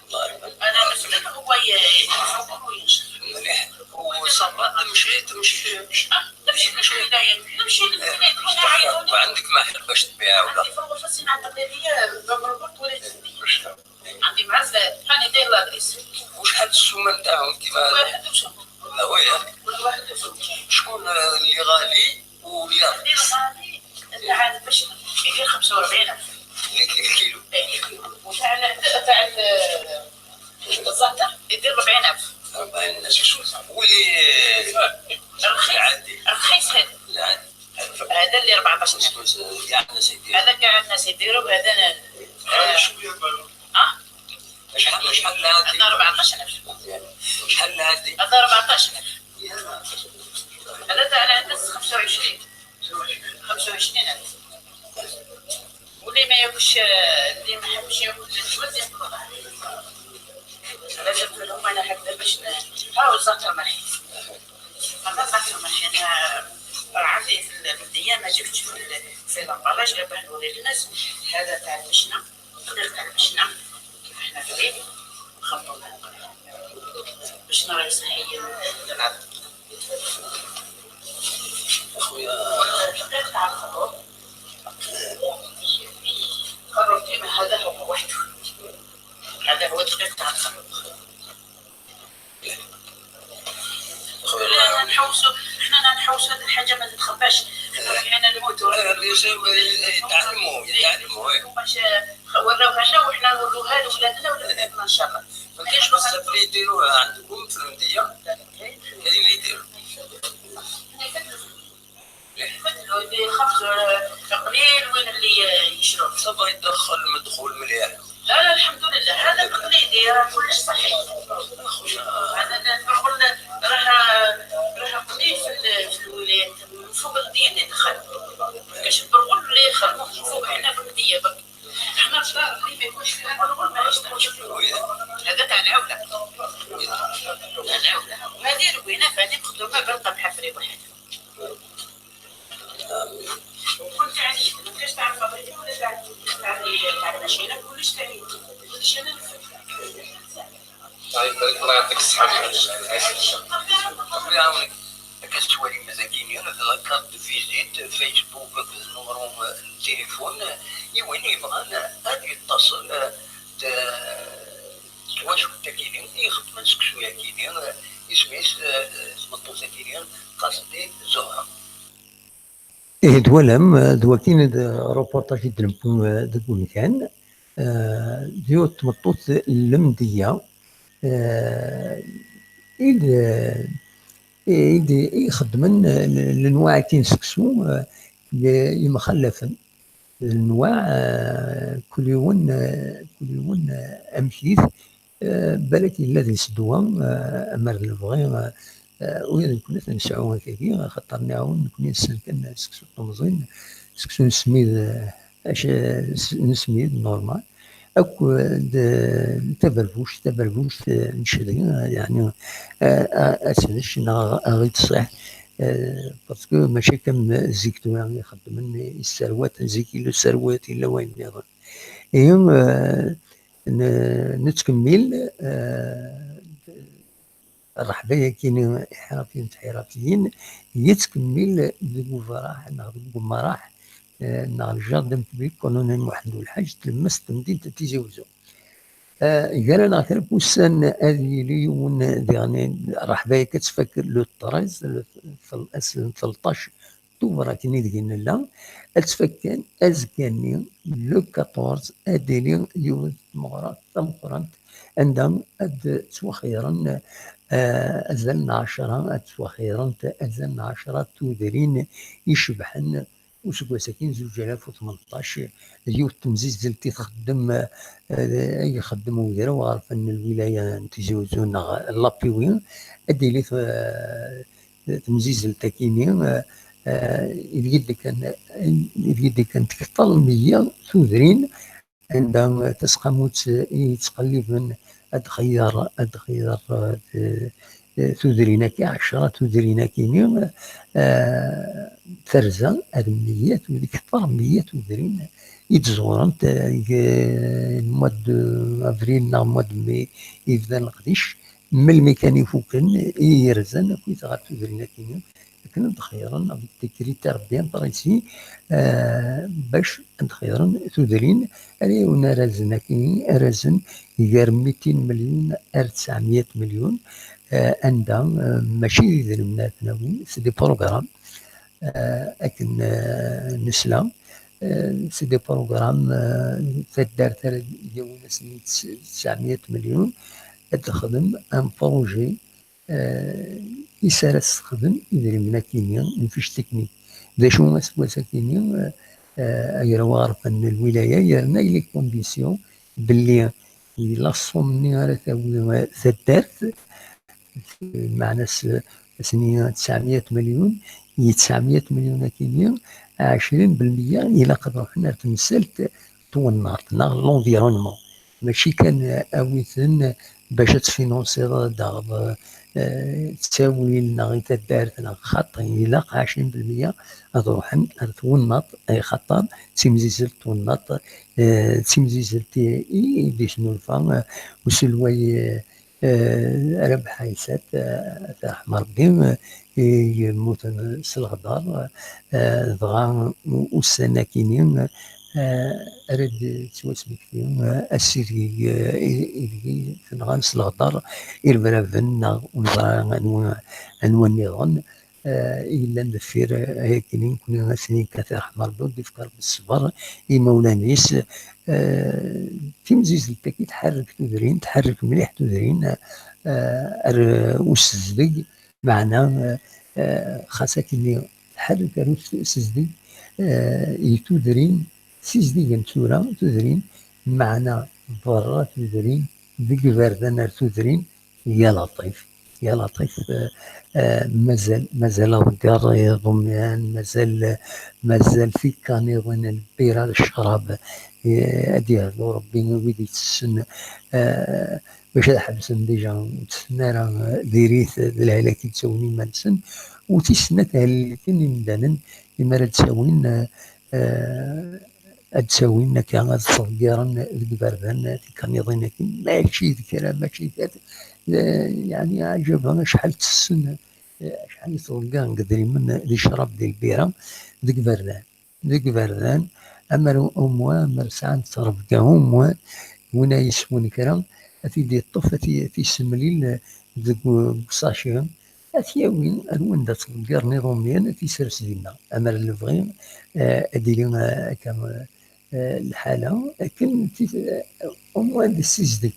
الله يبارك. أنا نفعل، هو ي-، يخدم وينشر. مليح. وصافا تمشي، تمشي. آه، نمشي، نمشي للولايات، نمشي للولايات، وين يعيطوا لي. وعندك محل باش تبيع ولا؟ عندي في الغرفة سي معتقلية، باب الغرب ولا عندي معزة، راني داير لادريس. وشحال السومة نتاعهم كيما؟ واحد وشهر. آه، وي، آه. كل واحد وشهر. شكون، آه، اللي غالي واللي رخيص؟ اللي غالي تاع البشر يدير خمسة وأربعين ألف. الكيلو. إيه، الكيلو. وتاع ال-، تاع ال-، الزعتر يدير أربعين ألف. أربعين ألف. واللي الرخيص، العادي؟ الرخيص هذا. العادي. هذا اللي أربعطاش ألف. هذا كاع الناس يديروا، هذا أنا، آه. شحال، شحال هذه؟ هذا أربعطاش ألف. شحال هذه؟ هذا أربعطاش ألف. هذا تاع العدس خمسة وعشرين. خمسة وعشرين ألف. واللي ما ياكلش، اللي ما حبش ياكل الجواز ياكل الغالي. لازم نقول لهم أنا هكذا باش ن-، هاو الزعتر مرحي. هذا الزعتر مرحي، أنا راه عندي في المدية ما جبتش في ال-، في لامبالاج، غير باه نوري للناس. هذا تاع المشنة. دقيقة تاع المشنة، كيف حنا في العيد نخبطو مع القمح باش نرى صحيا. خويا، دقيقة تاع الخروف. الخروف كيما هذا هو وحده. هذا هو دقيق تاع الخروف. خويا، حنا نحوسوا، حنا نحوسوا هذه الحاجة ما تتخباش. حنا رايحين نموتوا. آه، بيان سور، يتعلموا، يتعلموا، إيه. هما ش-، وراوها لنا وحنا نوروها لولادنا ولبناتنا إن شاء الله. ما كاينش بزاف اللي يديروها عندكم في المدية؟ كاين اللي يديروا. يخبزوا قليل وين اللي يشرب. صافا يدخل مدخول مليح. لا، لا، الحمد لله، هذا تقليدي، راه كلش صحي. هذا البرغل راه، راه قليل في ال-، في الولايات، من فوق الديات يدخل. كاش البرغل اللي يخرج من فوق، حنا في الدية برك. حنا الدار اللي ما يكونش فيها البرغل ما يشتغلش. هذا تاع العولة. تاع العولة. وهذه روينة ثاني مخدومة بالقمحة في رواحها. كنت عليه، ما كانش تعرف فابريكا ولا تعرف، تعرف، تعرف ماشينة، كلش تعيد. كلش أنا نفهم. طيب، الله يعطيك الصحة. ربي يعاونك. كتسوالي مساكين، هذا لا كارت دو فيزيت، فيسبوك، النمرو التليفون، يوين يبغان هذا يتصل، ت-، تواشو تاكيني، يخدم سكسو ياكيني، اسميس، تمطو تاكيني، قصدي زهرة. Ih, d walam, d wakin d reportage i d-newwi, eh, deg umkan, eh, d yiwet tmeṭṭut n Lemdeyya, eh, i d-, i d-, i ixeddmen, eh, lenwaɛ-agi n seksu, eh, yemxallafen. Lenwaɛ, eh, kul yiwen, eh, kul yiwen, eh, amek-it, Eh, balak yella deg-s ddwa, eh, amer d lebɣi, eh, eh, ula d nekkni ad nesɛu akagi, axaṭer nɛawen nekkni nessen kan seksu n temẓin, seksu n smid, eh, acu, s-, n smid, normal. Akk, eh, d, eh, taberbuct, taberbuct, eh, n ccedri, eh, yeɛni, eh, a-, ad tnec neɣ a-, a ɣ-iṣṣiḥ, eh, parce que mačči kan zik tura i xeddmen, i sserwat, zik yella sserwat, yella wayen nniḍen. Ihi, eh, n-, nettkemmil, eh, rreḥba-yagi-ni iḥirafiyen d tḥirafiyin, yettkemmil deg ufraḥ neɣ deg umraḥ, eh, neɣ le jardin public Colonel Muḥend Ulḥaǧ, tlemmast n temdint n Tizi Wezzu. Eh, gar-aneɣ kra n wussan ad yili yiwen diɣen, rreḥba-yagi ad tfak le treize, le, ass n tleṭṭac Tubeṛ akken ideg nella, ad tfak kan azekka-nni, le quatorze, ad d-tili yiwet n tmeɣra tameqqrant anda ad ttwaxeyren, eh, azal n ɛecṛa, ad ttwaxeyrent azal n ɛecṛa tudrin icebḥen useggas-agi n zuǧ alaf u tmenṭac, d yiwet n temzizzelt i txeddem, eh, i ixeddem Ugraw Aɣerfan n Lwilaya n Tizi Wezzu neɣ l'APW, ad d-tili, eh, temzizzelt-agi-ni, eh, eh, ideg i d-kkan, ideg i d-kkan tekter n meyya tudrin, anda taseqqamut i yettqelliben ad txeyyer, ad txeyyer, eh, eh, tudrin-agi, ɛecṛa tudrin-agi-ni, eh, terza ar meyya tudrin, tekter meyya tudrin i d-ẓewrent, eh, deg, eh, mois de avril neɣ mois de mai, yebdan leqdic, melmi kan i fuken, i yerzan akkit ɣer tudrin-agi-ni, akken ad d-xeyren avec des critères bien précis, eh, bac ad d-xeyren tudrin ara yawin arrazen-agi, arrazen gar mitin milyun ar tesɛemya milyun, eh, anda, eh, mačči d idrimen ara ten-awin, c'est des programmes, eh, akken, eh, nesla, eh, c'est des programmes, eh, taddart ara d-yawin ass-nni tesɛemya milyun, ad texdem un projet, eh, is ara tessexdem idrimen-agi-ni, une fiche technique. D acu aseggas-agi-ni, eh, eh, Agraw Aɣerfan n Lwilaya yerna les conditions belli la somme-nni ara tawi, eh, taddart, meɛna s-, ass-nni tesɛemya milyun, i tesɛemya milyun-agi-ni, ɛecrin belmeyya ilaq ad ruḥen ar temsalt twennart, neɣ l'environnement. Mačči kan awi-ten bac ad tfinansiḍ daɣ, eh, ttawil neɣ i taddart neɣ xaṭi, ilaq ɛecrin belmeyya ad ruḥen ar twennaḍt, ay xaṭer d timzizzelt twennaḍt, eh, d timzizzelt i, i d-isnulfa, eh, uselway, eh, eh, Rabeḥ Ɛisat, eh, ad t-yerḥem Rebbi, eh, i yemmuten s leɣder, eh, dɣa u-, ussan akini, eh, ara d-tettwasmekti, eh, asideg, eh, i-, ideg tenɣan s leɣder irebraben neɣ ur neẓra anwa, anwa nniḍen, eh, i yellan deffir, eh, ayakini, nekni ad s-nini kan ad t-yerḥem Rebbi, ad d-yefk Rebbi ṣṣber i imawlan-is. Eh, timzizzelt-agi tḥerrek tudrin, tḥerrek mliḥ tudrin, eh, ar usezdeg, meɛna, eh, eh, xas akkenni tḥerrek ar usezdeg, eh, i tudrin, sizdigen tura tudrin, meɛna berra tudrin, deg iberdan ar tudrin, ya Laṭif, ya Laṭif, eh, eh, mazal, mazal aḍegger iḍumyan, mazal, mazal tikaniḍin n lbira d ccrab, eh, ad yehdu Rebbi i wid ittessen, eh, bac ad ḥebsen dija, ur ttessen ara, eh, diri-t d lehlak i d-ttawin iman-nsen, u tis snat helliken imdanen imi ara d-ttawin, eh, eh, ad d-ttawin akka, ad ttḍeggiren deg iberdan tikaniḍin-agi, mačči d kra, mačči d kra, eh, yeɛni, ɛǧaba acḥal ttessen, eh, acḥal i ttḍeggiren deg idrimen, di ccrab, di lbira, deg iberdan. Deg iberdan, amer umwa, amer sɛan ttrebga umwa, win ay yeswen kra, ad t-id-yeṭṭef, ad t-, ad t-yessemlil deg u-, deg usaci, ad t-yawi ar wanda ttḍeggiren iḍumyan, ad t-yessers dinna. Amer lebɣi, eh, ad d-tili, eh, akka, eh, lḥala, akken ti-, eh, umwa ad yessizdeg.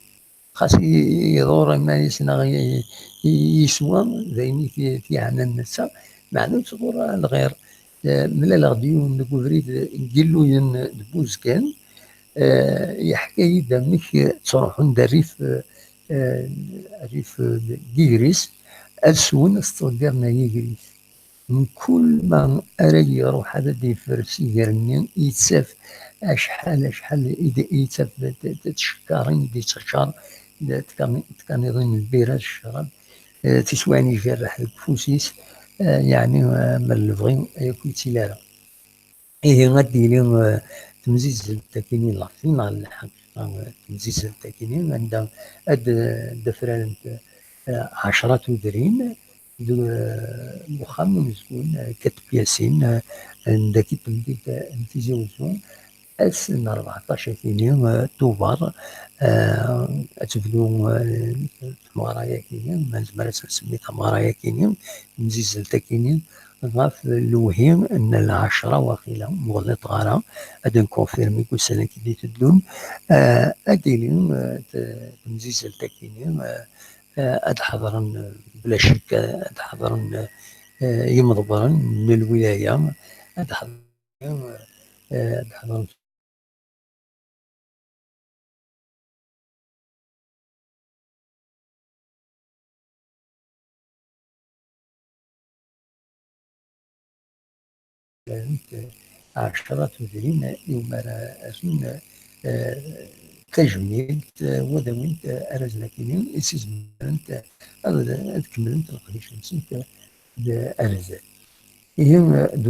Xas i-, iḍur iman-is neɣ i-, i-, yeswa, d ayen i t-, t-yeɛnan netta, meɛna ur ttḍur ara lɣir. Eh, mlaleɣ-d yiwen deg ubrid n Yilluyen d Buzgan, eh, yeḥka-yi-d amek ttruḥun-d rrif, eh, rrif, eh, n yigris, ad swen, ad s-ttḍeggiren ar yigris. Mkul ma ara iruḥ ad d-yefres iger-nni, yettaf acḥal, acḥal i d-, yettaf d, d, d tcekkarin i d-yettcekcar, d tkani-, tkaniḍin n lbira d ccrab, eh, tiswiɛin ijerreḥ deg ufus-is, eh, yeɛni, eh, ma lebɣi, ur yettili ara. Ihi ad d-yili, eh, temzizzelt akini, la fin, la lḥaqiqa, eh, temzizzelt akini, anda ad, eh, d-afrarent, eh, ɛecra tudrin, d, eh, uxxam umezgun, eh, kat tpyasin, eh, anda ki temdint, eh, n Tizi Uzzu, ass n rbeɛṭac akini, eh, Tubeṛ, eh, ad tebdu, eh, tmeɣra-yakini, ma nezmer ad s-nsemmi tameɣra-yakini, temzizzelt akini, ɣef lewhi n lɛecra waqila, ur ɣliṭeɣ ara, ad nkunfirmi deg ussan-agi d-iteddun, eh, ad d-tili, eh, t-, temzizzelt akini, eh, eh, ad ḥeḍren, eh, bla ccek, eh, ad ḥeḍren, eh, yimḍebbren n lwilaya, ad ḥeḍren, eh, ad ḥeḍren ɛecra tudrin i umara asun, eh, tajmilt, eh, wadawint, eh, ara znakini, i s-izemrent, eh, ad, ad kemmlent leqdic-nsent, eh, d arzal. Ihi, d,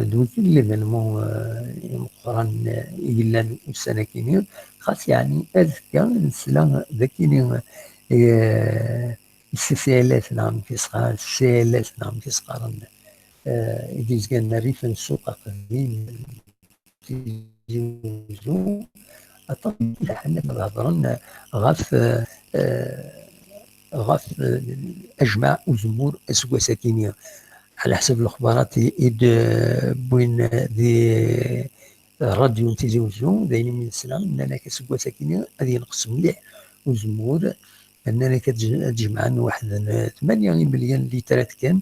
d wigi n l'événement, eh, imeqqran, eh, i yellan ussan-agi-nni, xas yeɛni azekka nesla d akini, eh, s C L S neɣ amek i s-qqaren, C L S neɣ amek i s-qqaren, eh, i d-yezgan rrif n Ssuq Aqdim, Tizi Uzzu, aṭas n leḥnat ad hedren ɣef, eh, ɣef, eh, ajmaɛ uzemmur aseggas-agi-nni. Ɛla ḥsab lexbarat i, i d-wwin di rradyu n Tizi Uzzu, d ayen imi nesla, nnan-ak aseggas-agi-nni ad yenqes mliḥ uzemmur, nnan-ak ad j-, ad jemɛen waḥed n tmanya imelyan n litrat kan,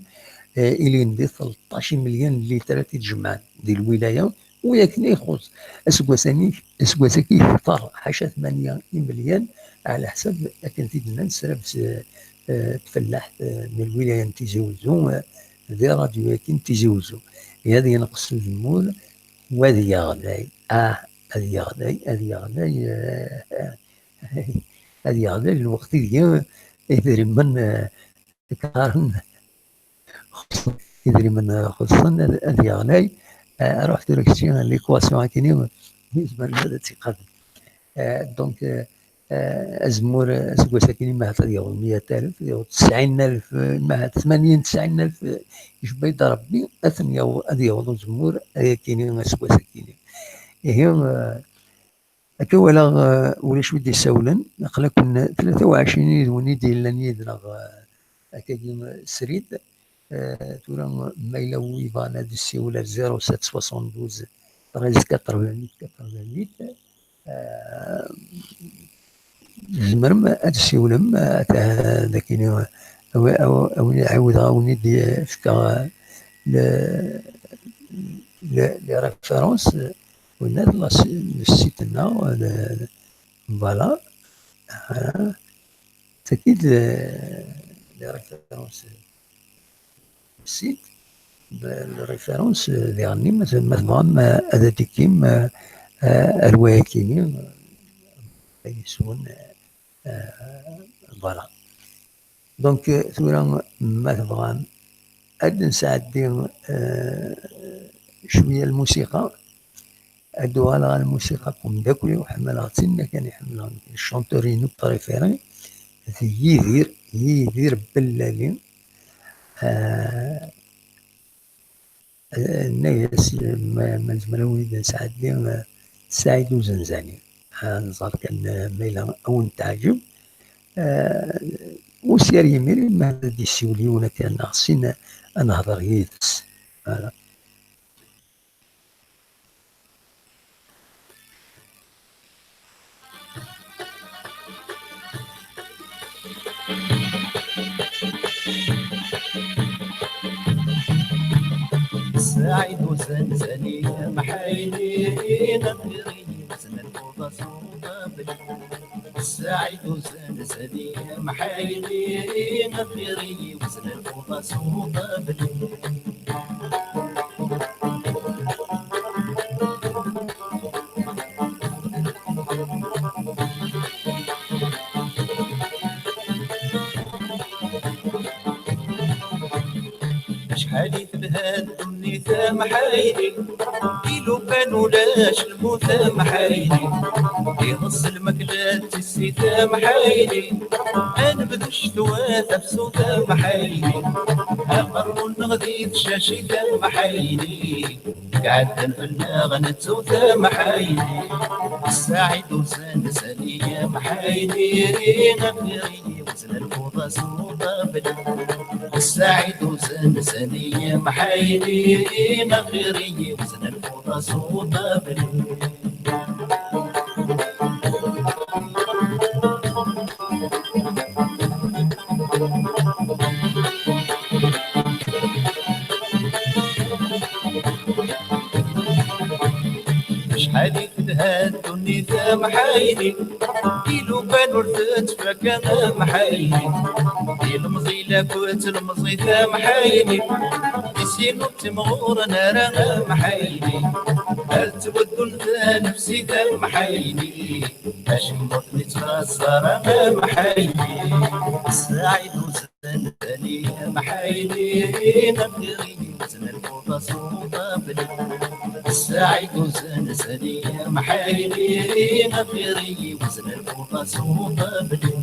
eh, ilin di tleṭṭac imelyan n litrat i d-jemɛen di lwilaya, u yakan ixuṣ aseggas-ani, aseggas-agi yextar ḥaca tmanya imelyan, ɛla ḥsab akken t-id-nnan srabes, eh, tfellaḥt, eh, n lwilaya n Tizi Uzzu, eh, di rradyu-agi n Tizi Uzzu. Ad yenqes uzemmur, u ad yeɣlay, ah, ad yeɣlay, ad yeɣlay, eh, eh, ad yeɣli lweqt ideg idrimen, eh, kkaren, idrimen xellṣen, ad, ad yeɣlay. Eh, ruḥ tura kečči l'équation akkenni, yezmer ad tt-iqabel. Eh, donc, eh, eh, azemmur, eh, aseggas akkenni, mahat ad yaweḍ meyya alef, ad yaweḍ tesɛin alef, eh, mahat tmanyin, tesɛin alef, eh, icebba-yi-d Rebbi, ad ten-yaweḍ, ad yaweḍ uzemmur akkenni, aseggas akkenni. Ihi, eh, akka walaɣ, eh, ulac wi d-isawlen, aql-aken tlata u ɛecrin yid-wen i d-yellan yid-neɣ, eh, akkagi srid. Eh, tura ma yella wi yebɣan ad d-issiwel ar zéro sept soixante-douze treize quatre-vingt-huit quatre-vingt-huit, eh, tzemrem ad d-tessiwlem, eh, atah d akken i, awi, awi, awi, ɛiwdeɣ awen-id-fkeɣ, eh, le, le, les références, eh, winna la si-, le site-nneɣ, eh, le, voilà. Ah, tagi d, eh, les références. Site, les références, eh, diɣenni, ma, ma tebɣam, eh, ad d-tikkim, eh, eh, ar wayakini, eh, yeswen, eh, eh, voilà. Donc, eh, tura, ma tebɣam, ad d-nesɛeddi, eh, cwiya lmusiqa. Ad d-uɣaleɣ ɣer lmusiqa akk umeddakel-iw, ḥemmleɣ-tt-in, akken i ḥemmleɣ nekk. Le chanteur-inu préféré d Yidir, Yidir Bellali. Ah, eh, nna-yas, ma, ma nezmer ad wen-id-nesɛeddi, eh, Saɛid Uzenzani. Ah, nẓer kan, eh, ma yella ad wen-teɛǧeb. Eh, ur s-yerri yimir, ma ad d-yessiwel yiwen akka, neɣ sin, ad nehder yid-s. Voilà. Saɛid Uzenzani, Mḥayni, Nafiri, Zman Kuḍas, Uḍabli. Saɛid Uzenzani, Mḥayni, Nafiri, Zman Kuḍas, Uḍabli. Acḥal i telha ddunit a Mḥayni, i lukan ulac lmut a Mḥayni, iḍes lmakla d tissit a Mḥayni, anebdu ccetwa tafsut a Mḥayni, aqerru-nneɣ di tcacit a Mḥayni. Iɛeddan fell-aɣ nettu tamḥayni. Saɛid Uzenzani amḥayni, axir-iyi wezn lfuḍa s uṭabli. Saɛid Uzenzani amḥayni, axir-iyi wezn lfuḍa s uṭabli. Acḥal i telha ddunit a Mḥayni, i lukan ur tettfaka a Mḥayni. Ilemẓi la kutt lemẓit a Mḥayni, i sin ur ttimɣuren ara a Mḥayni. Ad ttwaddun tanefsit a Mḥayni, acemma ur ten-ittxaṣṣar a Mḥayni. Saɛid Uzenzani amḥayni, axir-iyi wezn lfuḍa s uṭabli. Saɛid Uzenzani amḥayni, axir-iyi wezn lfuḍa s uṭabli.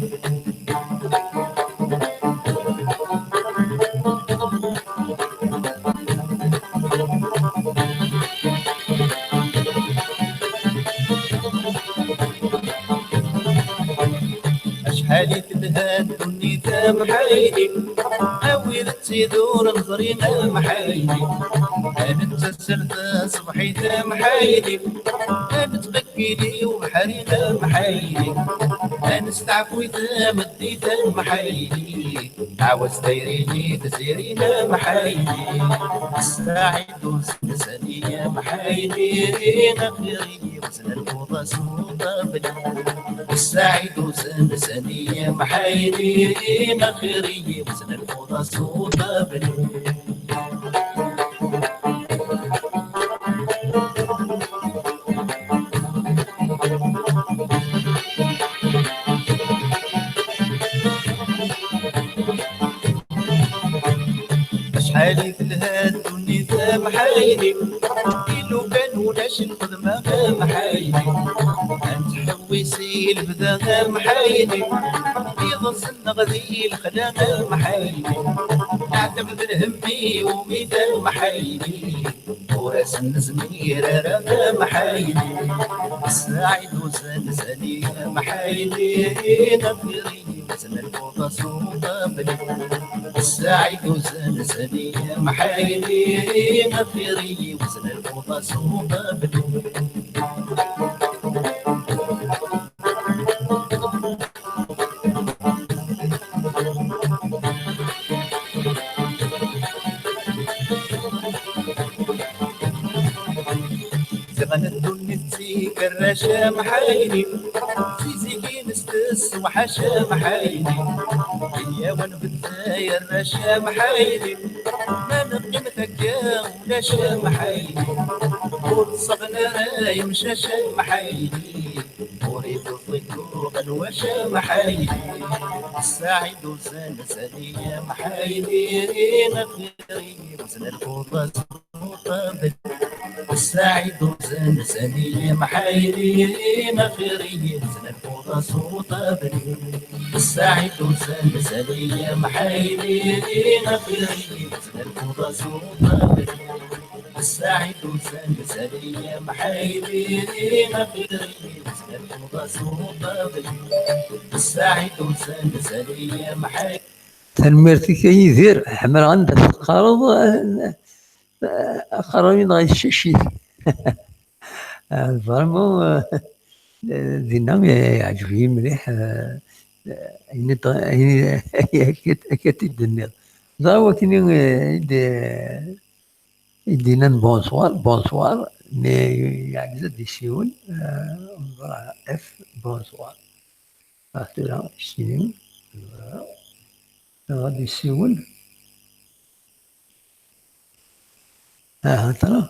Acḥal i telha ddunit a Mḥayni, a wid ttidduren ẓrin a Mḥayni. A nettasel taṣebḥit a Mḥayni, a nettqeggil i ubeḥri a Mḥayni, a nesteɛfu i tameddit a Mḥayni. Ɛawaz tayri-nni tezrin a Mḥayni, Saɛid Uzenzani amḥayni, axir-iyi wezn lfuḍa s uṭabli. Saɛid Uzenzani amḥayni, axir-iyi wezn lfuḍa s uṭabli. Mḥayni, ilugan ulac lxedma, mḥayni. Ad nttḥewwis i lebda, mḥayni. Iḍes-nneɣ di lexla, mḥayni. Neɛtem d lhemm i umida, mḥayni. Ur asen-nezmir ara, mḥayni. Ssaɛid Uzanzani, mḥayni. Nafiri, Zna lfuḍa s uṭabli. Ssaɛid Uzanzani, mḥayni, Nafiri, zna lfuḍa s uṭabli. Ziɣen ddunit d tikerrac, mḥayni. Si zik-ines tessewḥac, mḥayni. Iyawen bedda yerrac, mḥayni. Ma neqqimet akka ulac, mḥayni. Ur ttṣaɣen ara yemcac, mḥayni. Ur iṭeẓ iguɣ lwac, mḥayni. Ssaɛid Uzanzani, mḥayni. Nafiri, zna lfuḍa s uṭabli. Ssaɛid Uzanzani, mḥayni. Nafiri, zna lfuḍa s uṭabli. Ssaɛid Uzanzani, mḥayni. Nafiri, zna lfuḍa s uṭabli. Ssaɛid Uzanzani, mḥayni. Nafiri, zna lfuḍa s uṭabli. Ssaɛid Uzanzani, mḥayni. Tanemmirt-ik a Yidir, ḥemmleɣ anda teqqareḍ, eh, eh, aqerruy-nneɣ yeccacit. Ah, vraiment, eh, eh, dinna, eh, yeɛǧeb-iyi mliḥ, eh, eh, ayen i d-, ayen i, akka, akka t-id-tenniḍ. Ẓer wakken i, eh, i d-, i d-yennan bonsoir, bonsoir, mi yeɛgez ad d-isiwel, eh, ẓer, F, bonsoir. Ah, tura, sini, ad d-isiwel. Aha, tara.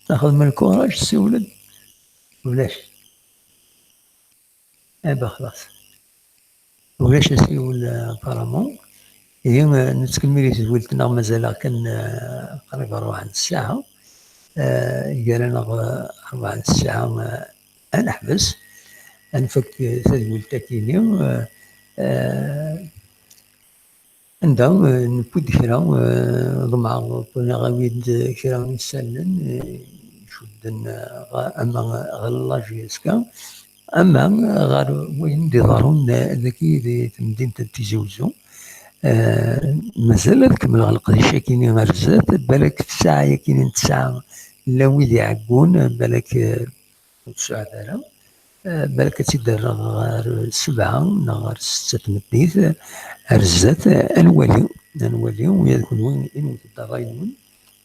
Taxdem lkuraj, siwlen. Ulac. Eh ben, xlaṣ. Ulac asiwel, eh, apparemment. Ihi, eh, nettkemmil i tedwilt-nneɣ, mazal-aɣ kan, eh, qrib rrbeɛ n ssaɛa. Eh, gar-aneɣ, eh, rrbeɛ n ssaɛa, eh, ad neḥbes. Ad nfak, eh, tadwilt-agi-ni, eh, eh, anda, eh, newwi-d kra, eh, ḍemɛeɣ wwiɣ-awi-d kra n isallen, eh, icudden, eh, ɣ-, ama ɣer la J S K, ama ɣer wayen d-iḍerrun, eh, dagi di temdint n Tizi Uzzu. Eh, mazal ad kemmleɣ leqdic-agi-ni ar zdat, balak ssaɛa-agi-ni n ttesɛa, llan wid iɛeggun, balak, eh, ur tsuɛed ara. Eh, balak ad tt-id-rreɣ ɣer sebɛa neɣ ɣer setta n tmeddit, ar zdat, eh, ad nwali, ad nwali, ula d kenwi inwet-d ṛṛay-nwen,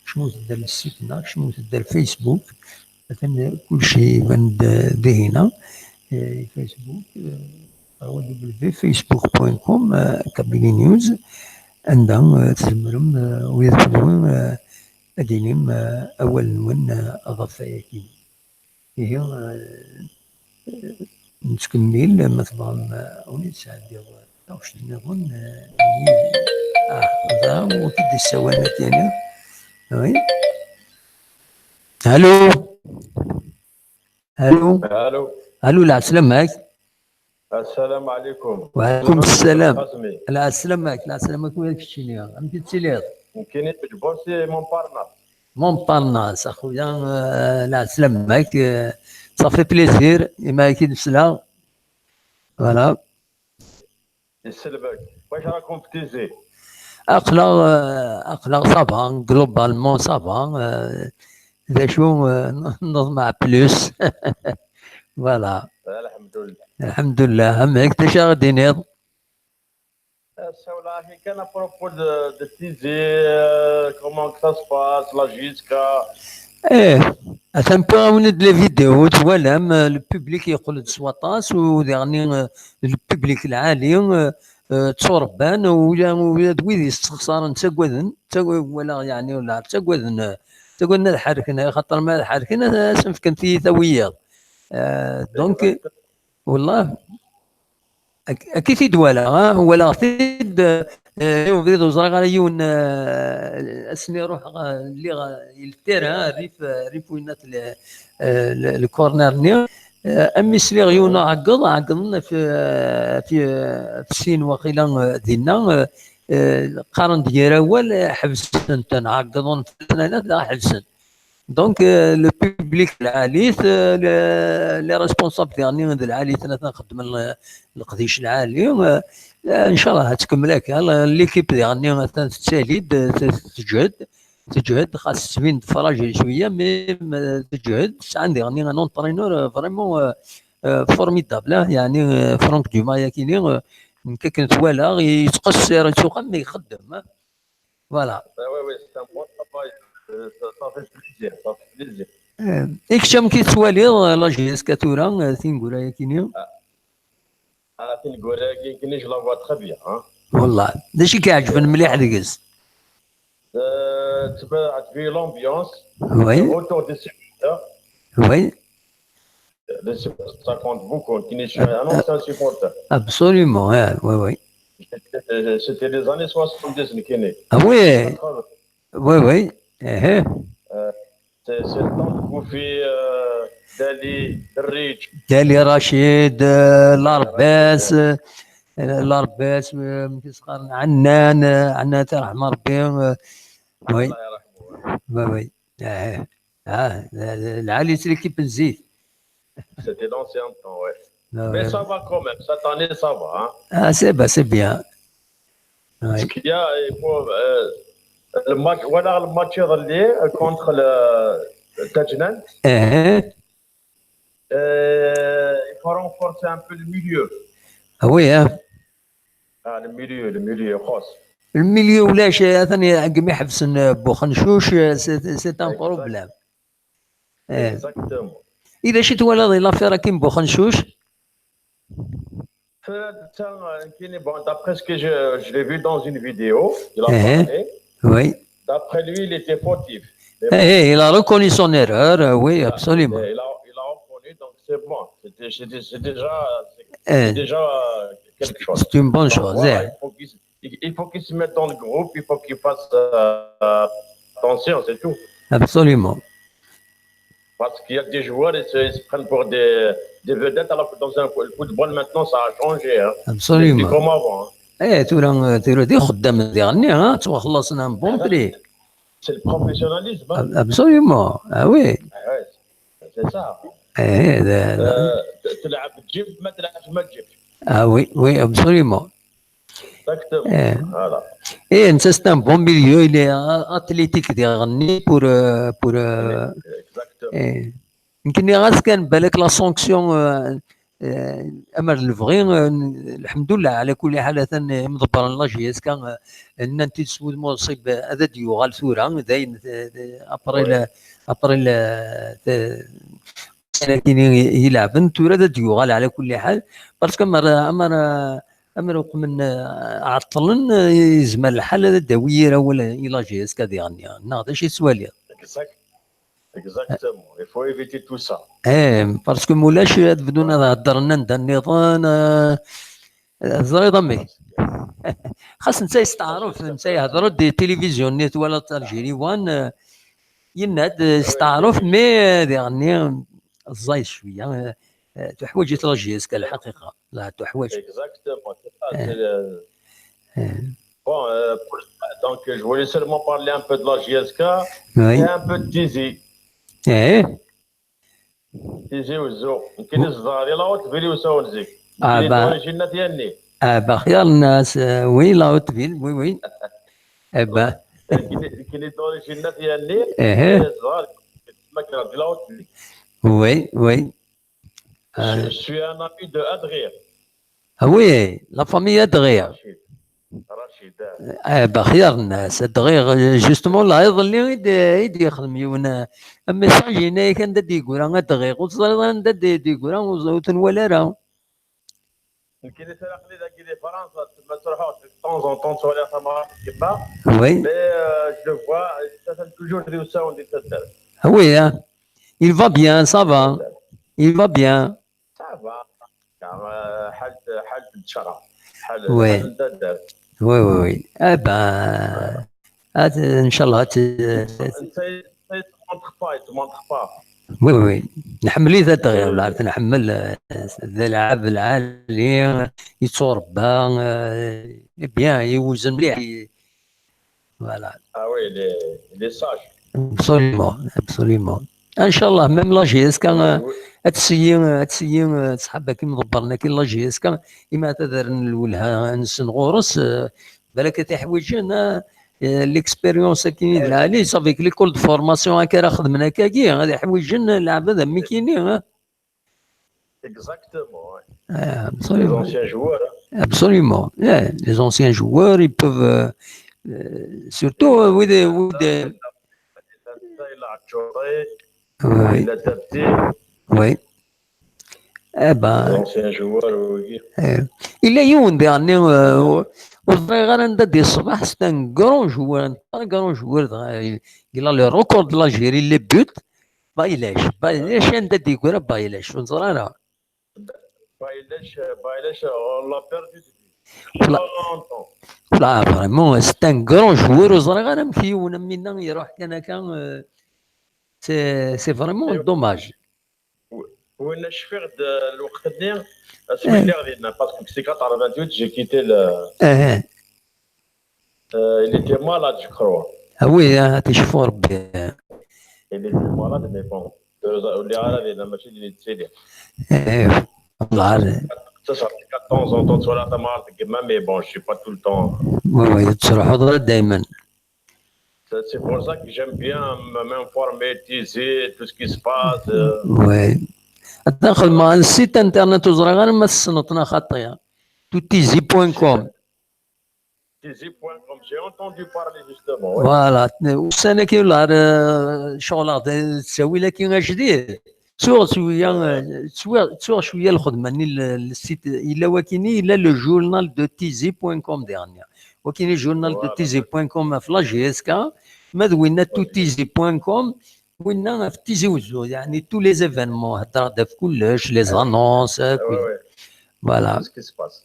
kecmet-d ar site-nneɣ, kecmet-d ar Facebook, atan kullec iban-d dihina, eh, Facebook, eh, w w w facebook point com, eh, Kabylie News, anda, eh, tzemrem, eh, ula d kenwi, eh, ad d-tinim, eh, awal-nwen, eh, ɣef wayagi. Ihi, eh, nettkemmil, ma tebɣam, eh, ad wen-id-sɛeddiɣ taɣect nniḍen, eh, ah, da, ur k-id-issawal nekkini. Oui. Allô? Allô? Allô? Allô, lɛeslama-k. Assalamu alaikum. Wa alaikum ssalam. Lɛeslama-k, lɛeslama-k, wa keččini. Amek i tettiliḍ? Nekkini Ǧbur si Montparnasse. Montparnasse, a xuya, eh, lɛeslama-k, eh, ça fait plaisir, imi i k-id-nesla. Voilà. Yesselmek. Wacu rakum fi Tizi? Aql-aɣ, eh, aql-aɣ ça va, globalement ça va, eh, d acu, eh, neḍmeɛ plus. Voilà. Alḥemdulillah. Alḥemdulillah. Amek, d acu ara d-tiniḍ? Ssawleɣ-ak kan à propos de, de Tizi, euh, comment que ça se passe, la J S K. Eh, atan wwiɣ-awen-d la vidéo, twalam, eh, le public yeqqel-d s waṭas, u diɣen, eh, le public lɛali, eh, eh, tturebban, ula, ula d wid yesteqsaren ttagaden, ttag-, walaɣ yeɛni ula ttagaden, eh, ttagaden ad ḥerken, axaṭer ma ad ḥerken, ad, ad sen-fken tiyita wiyaḍ. Eh, donc, Wellah, ak-, akka i t-id-walaɣ, ah, walaɣ-t-id, eh, Eh, ubrid ur ẓriɣ ara yiwen, eh, ass-nni ruḥeɣ, eh, lliɣ, eh, il terrain, rrif, eh, rrif winnat le, eh, le, le corner-nni. Eh, am mi sliɣ yiwen aɛeggeḍ, ɛeggḍen ɣef, eh, ɣef, eh, ɣef sin waqila, eh, dinna, eh, eh, qqaren-d gar awal, eh, ḥebsen-ten, ɛeggḍen fell-asen, ḥebsen. Donc, euh, le public lɛali-t, euh, le, les responsables diɣenni d lɛali-ten, atan xeddmen le, leqdic lɛali. Euh, euh, ncallah ad tkemmel akka. L'équipe diɣenni atan tettali-d, euh, teǧhed, teǧhed, xas tettbin-d fragile cwiya, mais, euh, teǧhed, sɛan diɣenni un entraîneur, euh, vraiment, euh, euh, formidable, hein, yeɛni, euh, Franck Dumas-agi-ni, euh, nekk akken twalaɣ, yettqeṣṣir, yettuxxam, mais ixeddem, hein. Voilà. Ah oui, oui, c'est un bon travail. Euh, ça, ça fait plaisir, ça fait plaisir. Euh, i kečč amek i tettwaliḍ, euh, la J S K tura, euh, tineggura-agi-ni? Ah, ah, tineggura-agi-ni, je la vois très bien, hein. Wallah. D acu i k-iɛeǧben mliḥ deg-s? Euh, tu peux admirer l'ambiance, oui, le retour des supporters. Oui. Les supporters, ça compte beaucoup. Nekkini, je suis un ancien supporter. Absolument, ouais, ouais, ouais. C'était, c'était les années soixante-dix, nekkini. Ah oui. Quatre-vingts. Oui, oui. Eh, eh. Euh, c'est, c'est le temps de Koufi, euh, Dali, Derric. Dali Rachid, euh, Larbas, euh, Larbas, euh, Annan, euh, Annan, Allah يرحمه ربي, euh, oui. الله يرحمه. Oui, oui. Eh, eh. Ah, la, la, la, c'est l'équipe Zit. C'était l'ancien temps, ouais. Ah, mais ouais, ça va quand même. Cette année, ça va, hein. Ah, c'est, bah, c'est bien. Ouais. Parce qu'il y a, il faut, euh, le match, voilà le match aller, euh, contre le, le Tajnant. Eh, eh. Euh, il faut renforcer un peu le milieu. Ah oui, hein. Ah, le milieu, le milieu, خاص. Le milieu, ulac, atan deg mi ḥebsen, euh, Buxencuc, euh, c'est, c'est un problème. Eh. Exactement. I d acu i twalaḍ di l'affaire-agi n Buxencuc? Euh, tiens, euh, nekkini, bon, d'après ce que je, je l'ai vu dans une vidéo, il a parlé. Oui. D'après lui, il était fautif. Mais bon, eh, il a reconnu son erreur, euh, oui, voilà, absolument. Il a, il a reconnu, donc c'est bon. C'était, c'était, c'est déjà, c'est, c'est déjà, euh, quelque chose. C'est une bonne chose, voilà, eh. Il faut qu'il Il, il faut qu'ils se mettent dans le groupe, il faut qu'ils fassent, euh, attention, c'est tout. Absolument. Parce qu'il y a des joueurs, ils se, ils se prennent pour des, des vedettes, alors que dans un, le football maintenant, ça a changé, hein. Absolument. C'est plus comme avant, hein. Eh, tura, tura d ixeddamen diɣenni, hein, ttwaxlaṣen un bon prix. C'est le professionnalisme, hein. Ab-, absolument. Ah oui. Ah ouais, c'est ça. Eh, d-, d-, euh, تلعب تجيب، ما تلعبش ما تجيبش. Ah oui, oui, absolument. Exactement. Eh. Voilà. Eh, netta, c'est un bon milieu, il est a-, athlétique diɣenni pour, euh, pour, euh, exactement. Eh. Nekkini ɣas kan balak la sanction, euh, euh, amer lebɣi, euh, lḥemdullah, ɛla kulli ḥal, atan imḍebbren n la J S K, euh, nnan-t-id s wudem uṣib, euh, ad d-yuɣal tura, dayen, euh, après le, après le, euh, ssnakini i ileɛben, tura ad d-yuɣal ɛla kulli ḥal, parce que amer, amer, amer uqmen, eh, ɛeṭṭlen, eh, yezmer lḥal ad d-awi yir awal i la J S K diɣenni, neɣ d acu i tettwaliḍ? Exact-, exactement. Il faut éviter tout ça. Eh, parce que mulac ad bdun ad heddren anda nniḍen, eh, teẓriḍ amek? Xas netta yesteɛref, netta yehder-d di tilivizyu-nni twalaḍ Algérie One, eh, yenna-d, eh, yesteɛref, mais, eh, diɣenni, ẓẓay cwiya, eh, eh, tuḥwaǧ-it la J S K, lḥaqiqa. La, tuḥwaǧ. Exactement, c'est ça, eh, c'est le, eh, bon, euh, pour, donc, je voulais seulement parler un peu de la J S K, oui, et un peu de Tizi. Eh. Tizi Wezzu. Nekkini zedɣeɣ di la Haute-Ville i usawen zik. Ah, nekkini d'origine n At Yanni. Ah, bah, xyar nnas, eh, oui, la Haute-Ville, oui, oui. Eh ben. Nekkini, nekkini d'origine n At Yanni, eh, zedɣeɣ di la Haute-Ville. Oui, oui. Je, euh, je suis un ami de Adrir. Ah oui, la famille Adrir. Rachid. Rachid, ah. Eh, bah, xyar nnas, Adrir, justement, la iḍelli i d-, i d-yexdem yiwen, eh, un message, yenna-yak anda d-yeggura Adrir, ur teẓriḍ anda d-, d-yeggura, ur, ur t-nwala ara. Nekkini aql-i dagi di Fransa, ma ttruḥuɣ de temps en temps, ttwaliɣ tamɣart n yemma. Oui. Mais, euh, je le vois, il est toujours di usawen di taddart. Ah oui, hein. Il va bien, ça va. Il va bien. Ça va. Car, euh, حالة، حالة الشرع. حالة، oui, حالة الدار. Oui, oui, oui. Eh ben, ad, nchallah, ad, Netta, netta yettmanṭeq pas, yettmanṭeq pas. Oui, oui, oui. Nḥemmel-it ad ɣir, la, nḥemmel, eh, d alɛab lɛali, yetturebba, eh, eh bien, yewzen mliḥ. Voilà. Ah oui, il est, il est sage. Absolument, absolument. Nchallah, même la J S K, eh, Oui. ad tseyyi, ad tseyyi, eh, ṣṣḥab-agi mḍebbren akkin la J S K, imi ad rren lwelha-nsen ɣur-s, eh, balak ad t-iḥwiǧen, eh, eh, l'expérience akkin i d lɛali, avec l'école de formation akka ara xedmen akkagi, ad iḥwiǧen lɛebd am nekkini, eh. Exactement, ouais. Eh, Les absolument. Anciens joueurs, hein. Absolument. Yeah, les anciens joueurs, ils peuvent, euh, euh, surtout, euh, oui, des, oui, des, Il a Touré, oui, il a Tabti, oui. Eh les ben, anciens joueurs, oui. eh, il y a eu un dernier, euh, ur ẓriɣ ara anda d-yeṣbeḥ, c'est un grand joueur, un très grand joueur, euh, il a le record de l'Algérie, les buts. Baylac, Baylac, anda d-yegra Baylac, ur neẓri ara. Baylac, Baylac, on l'a perdu depuis Voilà. Longtemps. Là, vraiment, c'est un grand joueur, ur ẓriɣ ara amek yiwen am winna iruḥ kan akka, euh, c'est, c'est vraiment dommage. Win cfiɣ-d lweqt-nni, asmi lliɣ dinna, parce que c'est quatre-vingt-huit, j'ai quitté le, Eh, euh, il était malade, je crois. Ah oui, hein, ticeffu Rebbi. Il était malade, mais bon, ur lliɣ ara dinna, mačči din i d-ttiliɣ. Eh, والله. Ça, ça fait de temps en temps, tura tamɣart n gma, mais bon, je suis pas tout le temps. Oui, oui, ur tettruḥuḍ ara daymen. C'est c'est pour ça que j'aime bien m- m'informer, teaser, tout ce qui se passe. euh. Oui. Daxel ma site internet ur ẓriɣ ara ma tessneḍ neɣ xaṭi. Tout tizi point com. Tizi point com, j'ai entendu parler justement. Ouais. Voilà. Ussan-agi ula ar, euh, ceɣleɣ d ttawil-agi ajdid. Ttuɣ cwiya, euh, ttuɣ, ttuɣ cwiya lxedma-nni, le, le site, yella wakini, yella le journal de tizi point com dernier. Wakini journal de tizi point com ɣef la J S K, ma d winna tout tizi point com, winna ɣef Tizi Wezzu, yeɛni tous les événements, heddreɣ-d ɣef kullec, les annonces, akk. Ouais, ouais. Voilà, C'est ce qui se passe.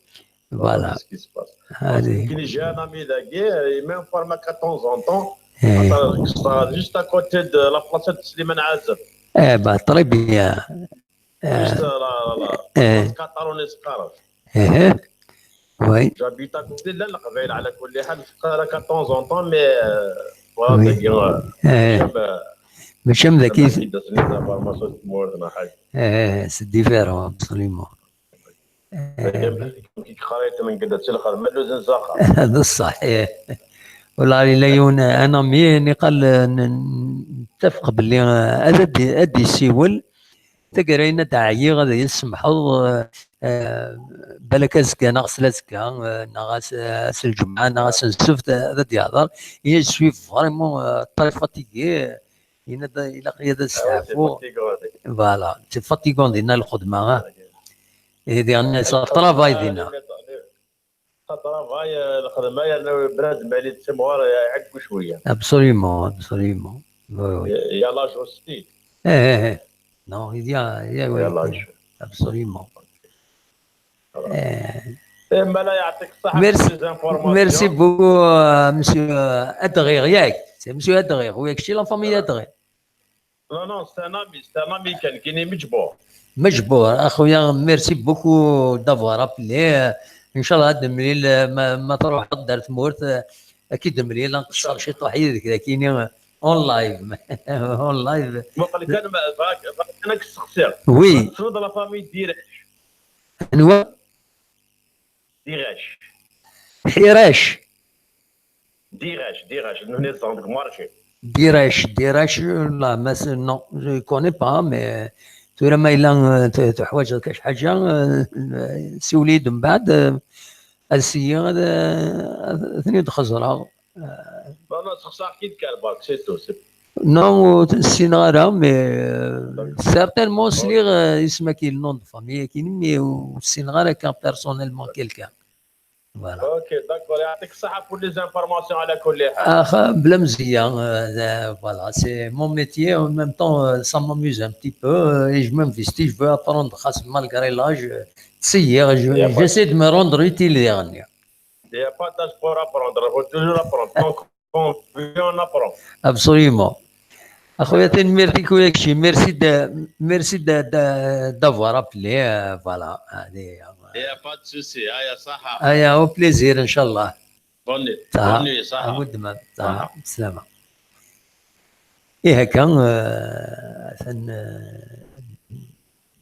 voilà. C'est ce qui se passe. Parce Allez. que j'ai un ami dagi, il m'informe de temps en temps. Eh, Attends, juste à côté de la place de Slimane Azef. Eh ben, très bien. Eh, Juste là, là, là. Eh. Parce que Catalogne, c'est grave. eh, oui. J'habite à côté de la Laqbayel, على كل حال, de temps en temps, mais euh, voilà, Oui. c'est bien, euh, Eh, j'aime, euh, mačči am daki. les informations de tmurt, ma حاجة. Eh, c'est différent, absolument. Eh, Qui خريت من قدة الخير، ما لوزن زاخر. d ṣṣeḥ, eh. Wala, yella yiwen, un ami, niqal, n- n- nettafeq belli, eh, ad, ad, ad d-yessiwel. Taggara-in ad d-ɛyiɣ, ad iyi-tsemḥeḍ, eh, eh, balak azekka neɣ s lazekka, eh, neɣ ass, ass n lǧemɛa, neɣ ass n ssebt, eh, ad d-yehḍer. Je suis vraiment, eh, très fatigué. Yenna-d ilaq-iyi ad Ah ouais, c'est steɛfuɣ. Fatigant. Voilà, c'est fatigant dinna lxedma, ah. Et dernier, ça travail dinna. Ça travail, euh, الخدمة, يعني بنادم اللي تسموها يعقوا شوية. Absolument, absolument. Oui, oui. Il y a l'âge aussi. Eh, eh, eh. Non, il y a, il y a, oui. Il y a l'âge. Absolument. Eh, Eh, mais là, يعطيك الصحة Merci. Pour les informations. Merci beaucoup, euh, monsieur, euh, Adrir, yak. C'est monsieur Adrir, oui, c'est la famille Adrir. Non, non, c'est un ami, c'est un ami كان كيني مجبور. مجبور أخويا, merci beaucoup d'avoir appelé. إن شاء الله هاد المليل, euh, ما, ما تروح دار ثمورت, euh, أكيد المليل نقصر شي طوح يدك لكن, euh, en live. En live. وقال لك أنا ما- باك باك أنا كسخسر. Oui. تفرض la famille ديريش. أنواع ديريش. حراش. ديريش ديريش نهني الزندق مارشي. ديراش, ديراش, لا, ما س-, non, je connais pas, mais tura ma yella, euh, t-, teḥwaǧeḍ كاش حاجة, euh, siwel-iyi-d من بعد, euh, ad syiɣ, ad, euh, ad ten-id-xeẓreɣ. Non, non, c'est ça qui est le cas, c'est tout. C'est Non, ur ssineɣ ara, mais, euh, certainement sliɣ, euh, isem-agi, le nom de famille-agi, mais ur ssineɣ ara akka personnellement quelqu'un. Voilà. Ok, d'accord. يعطيك الصحة pour les informations على كل حال. Ah, bla mzeyya, euh, voilà, c'est mon métier, en même temps, euh, ça m'amuse un petit peu, euh, et je m'investis, je veux apprendre, خاص malgré l'âge, euh, ttṣeyyiɣ, je- Il y a pas de- j'essaie de me rendre utile diɣenni. Il n'y a pas d'âge pour apprendre. Il faut toujours apprendre. Tant qu'on vit, on apprend. Absolument. Axuya, tanemmirt-ik, ula d kečči. Merci de, merci de, de, d'avoir appelé. Euh, voilà. Allez, euh, il n'y a pas de souci. Aya, صحة. Aya, au plaisir, إن شاء الله. Bonne nuit. صحة. Bonne nuit, صحة. Bonne nuit. صحة. Voilà. بسلامة. إيه هكا، آه، ثن-، آه،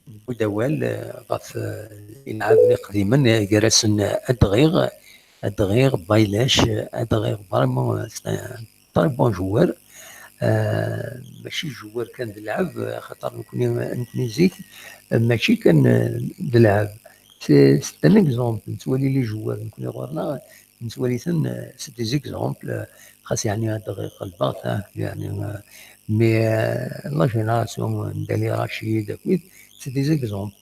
نبدا awal, eh, ɣef, eh, ilɛaben iqdimen, eh, gar-asen, eh, adɣiɣ, adɣiɣ, Baylac, eh, adɣiɣ vraiment, eh, c'est un très bon joueur. Eh, mačči joueur kan d lɛeb, eh, xaṭer nekni, nekni zik, eh, mačči kan, eh, d lɛeb. C'est, c'est un exemple. Nettwali les joueurs nekni ɣur-neɣ, nettwali-ten, eh, c'est des exemples, eh, xas yeɛni adɣiɣ ɣelbeɣ-t, ah, yeɛni, eh, mais, eh, la génération n Dali Rachid, akkit, c'est des exemples.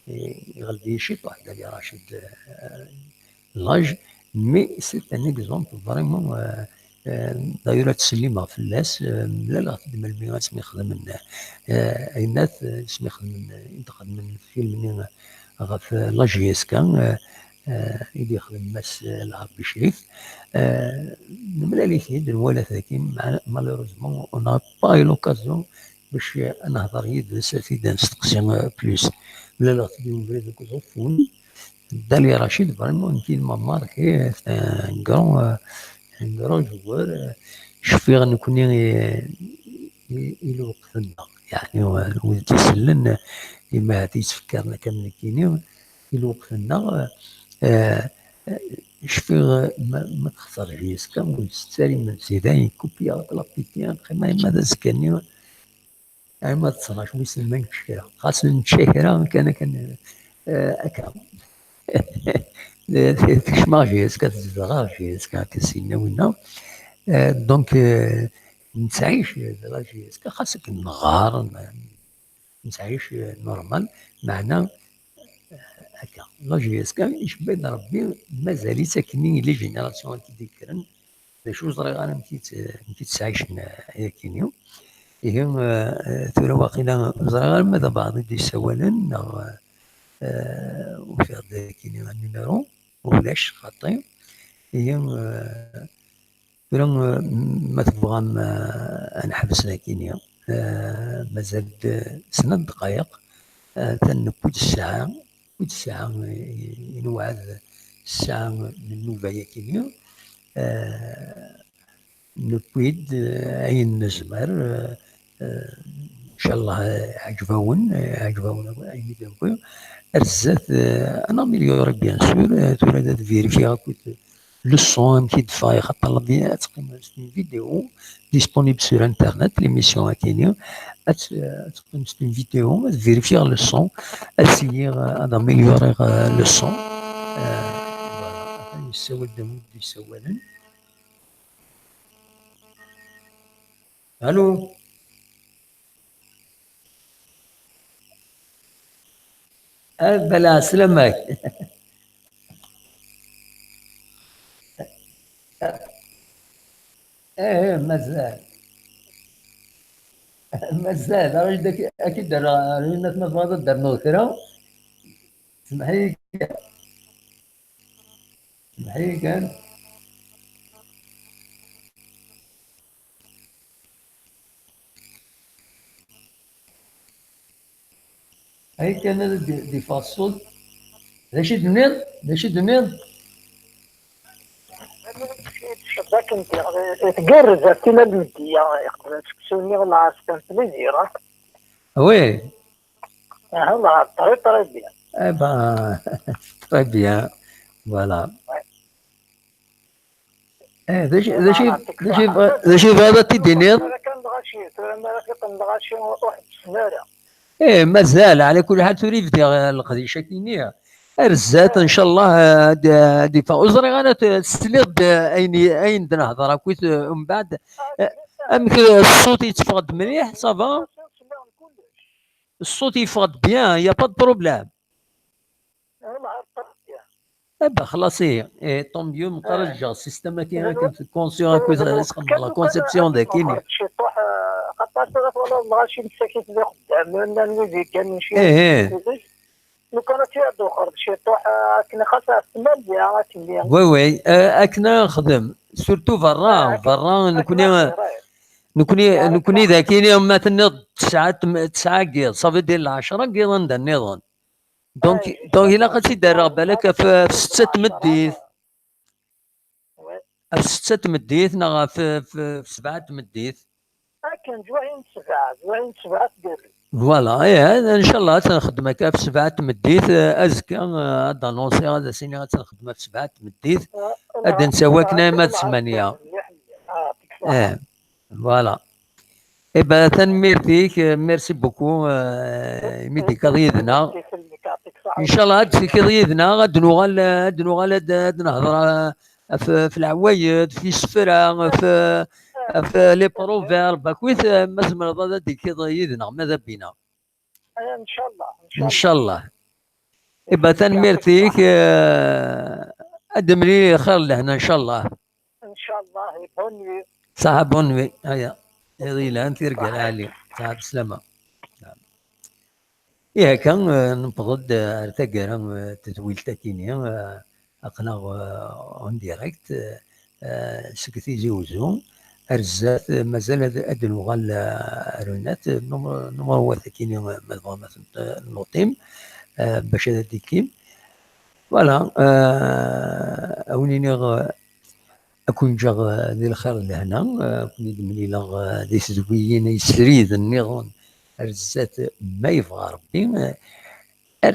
Eh, iɣelb-iyi ciṭuḥ Dali Rachid, eh, l'âge, mais c'est un exemple vraiment, eh, eh, d'ailleurs ad ttsellimeɣ fell-as, eh, mlaleɣ-t-id melmi asmi xedmen, eh, ayennat, eh, asmi xedmen, eh, i d-xedmen film-nni ɣef, eh, la J S K, eh, eh, i d-yexdem Mass, eh, Lɛerbi Crif. Eh, nemlal-it-id, nwala-t dagi, ma-, malheureusement, on n'a pas eu l'occasion bac, eh, ad nehder yid-s, ad t-id-nesteqsi, eh, plus. Mlaleɣ-t deg ubrid deg Uẓeffun. Dali Rachid, vraiment, nekk il m'a marqué, c'est un grand, eh, un grand joueur, eh, cfiɣ nekni i, i, i lweqt-nneɣ. Yeɛni, eh, wid d-isellen, eh, imahat yettfekkaren akka am nekkini, i lweqt-nneɣ, eh, eh, cfiɣ, eh, ma, ma texṣer J S K, ur nsett ara imensi, dayen, kupiyaɣ akk l'appétit, qqimeɣ arma d azekka-nni, arma d ttnac wissen ma nečča kra. Xas nečča kra, kan akken, eh, akka. Tekcem-aɣ J S K, tezdeɣ-aɣ J S K, akka s-yenna winna. Eh, donc, eh, nettɛic di la J S K, xas akken neɣɣar, nettɛic, eh, normal, meɛna, eh, akka. La J S K, icebba-d Rebbi, mazal-itt akkenni i les générations i d-yekkren. D acu ur ẓriɣ ara amek i tt-, amek i tt-ttɛicen, eh, ayakini. Ihi, eh, eh, tura waqila ur ẓriɣ ara ma d abeɛḍ i d-yessawalen, neɣ, eh, ufiɣ-d ayakini un numéro, ulac xaṭi. Ihi, eh, tura, eh, ma tebɣam, eh, ad neḥbes dagini, eh, mazal-d, eh, snat ddqayeq, eh, atan newwi-d ssaɛa, newwi-d ssaɛa, eh, i newɛed ssaɛa n nnuba-yakini, eh, newwi-d, eh, ayen nezmer, eh, eh, ncallah, eh, ɛǧeb-awen, eh, ɛǧeb-awen akk ayen i d-newwi. Ar zdat, eh, ad naméliori, bien sûr, eh, tura ad vérifier akkit le son, amek i d-teffeɣ, xaṭer la vi-, ad teqqim, c'est une vidéo disponible sur Internet, l'émission akini. Ad t-, ad teqqim, c'est une vidéo, ad vérifier le son, ad essayer, euh, ad améliorer, euh, le son. Euh, voilà. Atan yessawal-d win d-yessawalen. Allô? Ah, bala, sslam-ik. Eh, eh, mazal. Mazal, rǧu ad k-, ad k-id-rreɣ, Rinat, ma tebɣiḍ ad d-ternuḍ kra. Semmeḥ-iyi kan. Semmeḥ-iyi kan. Ay kan ad d-, d-iffeɣ ṣṣut. D acu i d-tenniḍ? D acu i d-tenniḍ? Tgerrez ɣef tin almeddiya, iqbel seksu-nni, lɛerc kan plaisir, ah. Oui. Ah, lɛerc, très, très bien. Eh ben, très bien. Voilà. Ouais. Eh, d acu, d acu, d acu, d acu tebɣiḍ ad t-id-tiniḍ? Kan lɣaci, tura mi ara t-iqqen lɣaci, ur ḥebbsen ara. Eh, mazal, ɛla kulli ḥal, tura i bdiɣ, eh, leqdic-agi-nni. Ar zdat, ncallah, eh, ad, ad iffeɣ. Ur ẓriɣ ara t-, tesliḍ-d, eh, ayen i, ayen d-nehder akkit, eh, umbeɛd. Eh, amek, eh, ṣṣut yetteffeɣ-d mliḥ, ça va? Ṣṣut yeffeɣ-d bien, y a pas de problème. Eh ben, xlaṣ, eh, eh, tant mieux, meqqar ad ǧǧeɣ système-agi, akken conscient, akken la conception dagi. Ciṭuḥ, eh, xaṭer tura twalaḍ lɣaci msakit d ixeddamen, am wid yegganen ci. Eh, eh. Lukan ad tt-id-wexxreḍ ciṭuḥ, eh, akken xas ɣef tmanya, akken-nni. Oui, oui, eh, akken ara nexdem. Surtout berra, berra, nekni, nekni, nekni d akini ma tenniḍ tesɛa, tesɛa n yiḍ, ça veut dire lɛecṛa n yiḍ anda nniḍen. Donc, donc ilaq ad tt-id-rreɣ balak ɣef, ɣef setta n tmeddit. Ɣef setta n tmeddit neɣ ɣef, ɣef, ɣef sebɛa n tmeddit. Akken, d wayen sebɛa, d wayen sebɛa tgari. Voilà, ih, ncallah ad tt-nxeddem akka ɣef sebɛa n tmeddit, eh, azekka, eh, ad d-anonsiɣ, ad as-iniɣ ad tt-nxeddem ɣef sebɛa n tmeddit, ad d-nsawi akken arma d ssmanya. Ih, voilà. Eh ben, tanemmirt-ik, eh, merci beaucoup, eh, imi d-tekkiḍ yid-neɣ. Ncallah ad d-tekkiḍ yid-neɣ, ad d-nuɣal, ad d-nuɣal ad, ad nehḍer, eh, ɣef, ɣef leɛwayed, ɣef yisefra, ɣef, ɣef les proverbes, akkit, eh, ma tzemreḍ ad d-tekkiḍ yid-neɣ, ma d abina. Ncallah, ncallah. Eh ben, tanemmirt-ik, eh, ad d-nemlil xir lehna, ncallah. Ncallah, bonne nuit. Saḥa bonne nuit, aya. Iḍ yelhan, tirga lɛali. Saḥa beslama. Ihi akka, eh, newweḍ-d, eh, ar taggara, eh, n tedwilt akini, eh, aql-aɣ, eh, en direct, eh, eh, seg Tizi Uzzu. Ar zdat, eh, mazal ad, ad d-nuɣal, eh, ar unat, eh, numru, numru wat akini, eh, ma tebɣam ad tent-, eh, nuṭim, eh, bac ad d-ikkim. Voilà, eh, a wen-iniɣ, eh, ad ken-ǧǧeɣ, eh, di lxir d lehna, eh, ad ken-id-mlileɣ, eh, di tedwiyin ay srid nniḍen ar zdat ma yebɣa Rebbi, eh, ar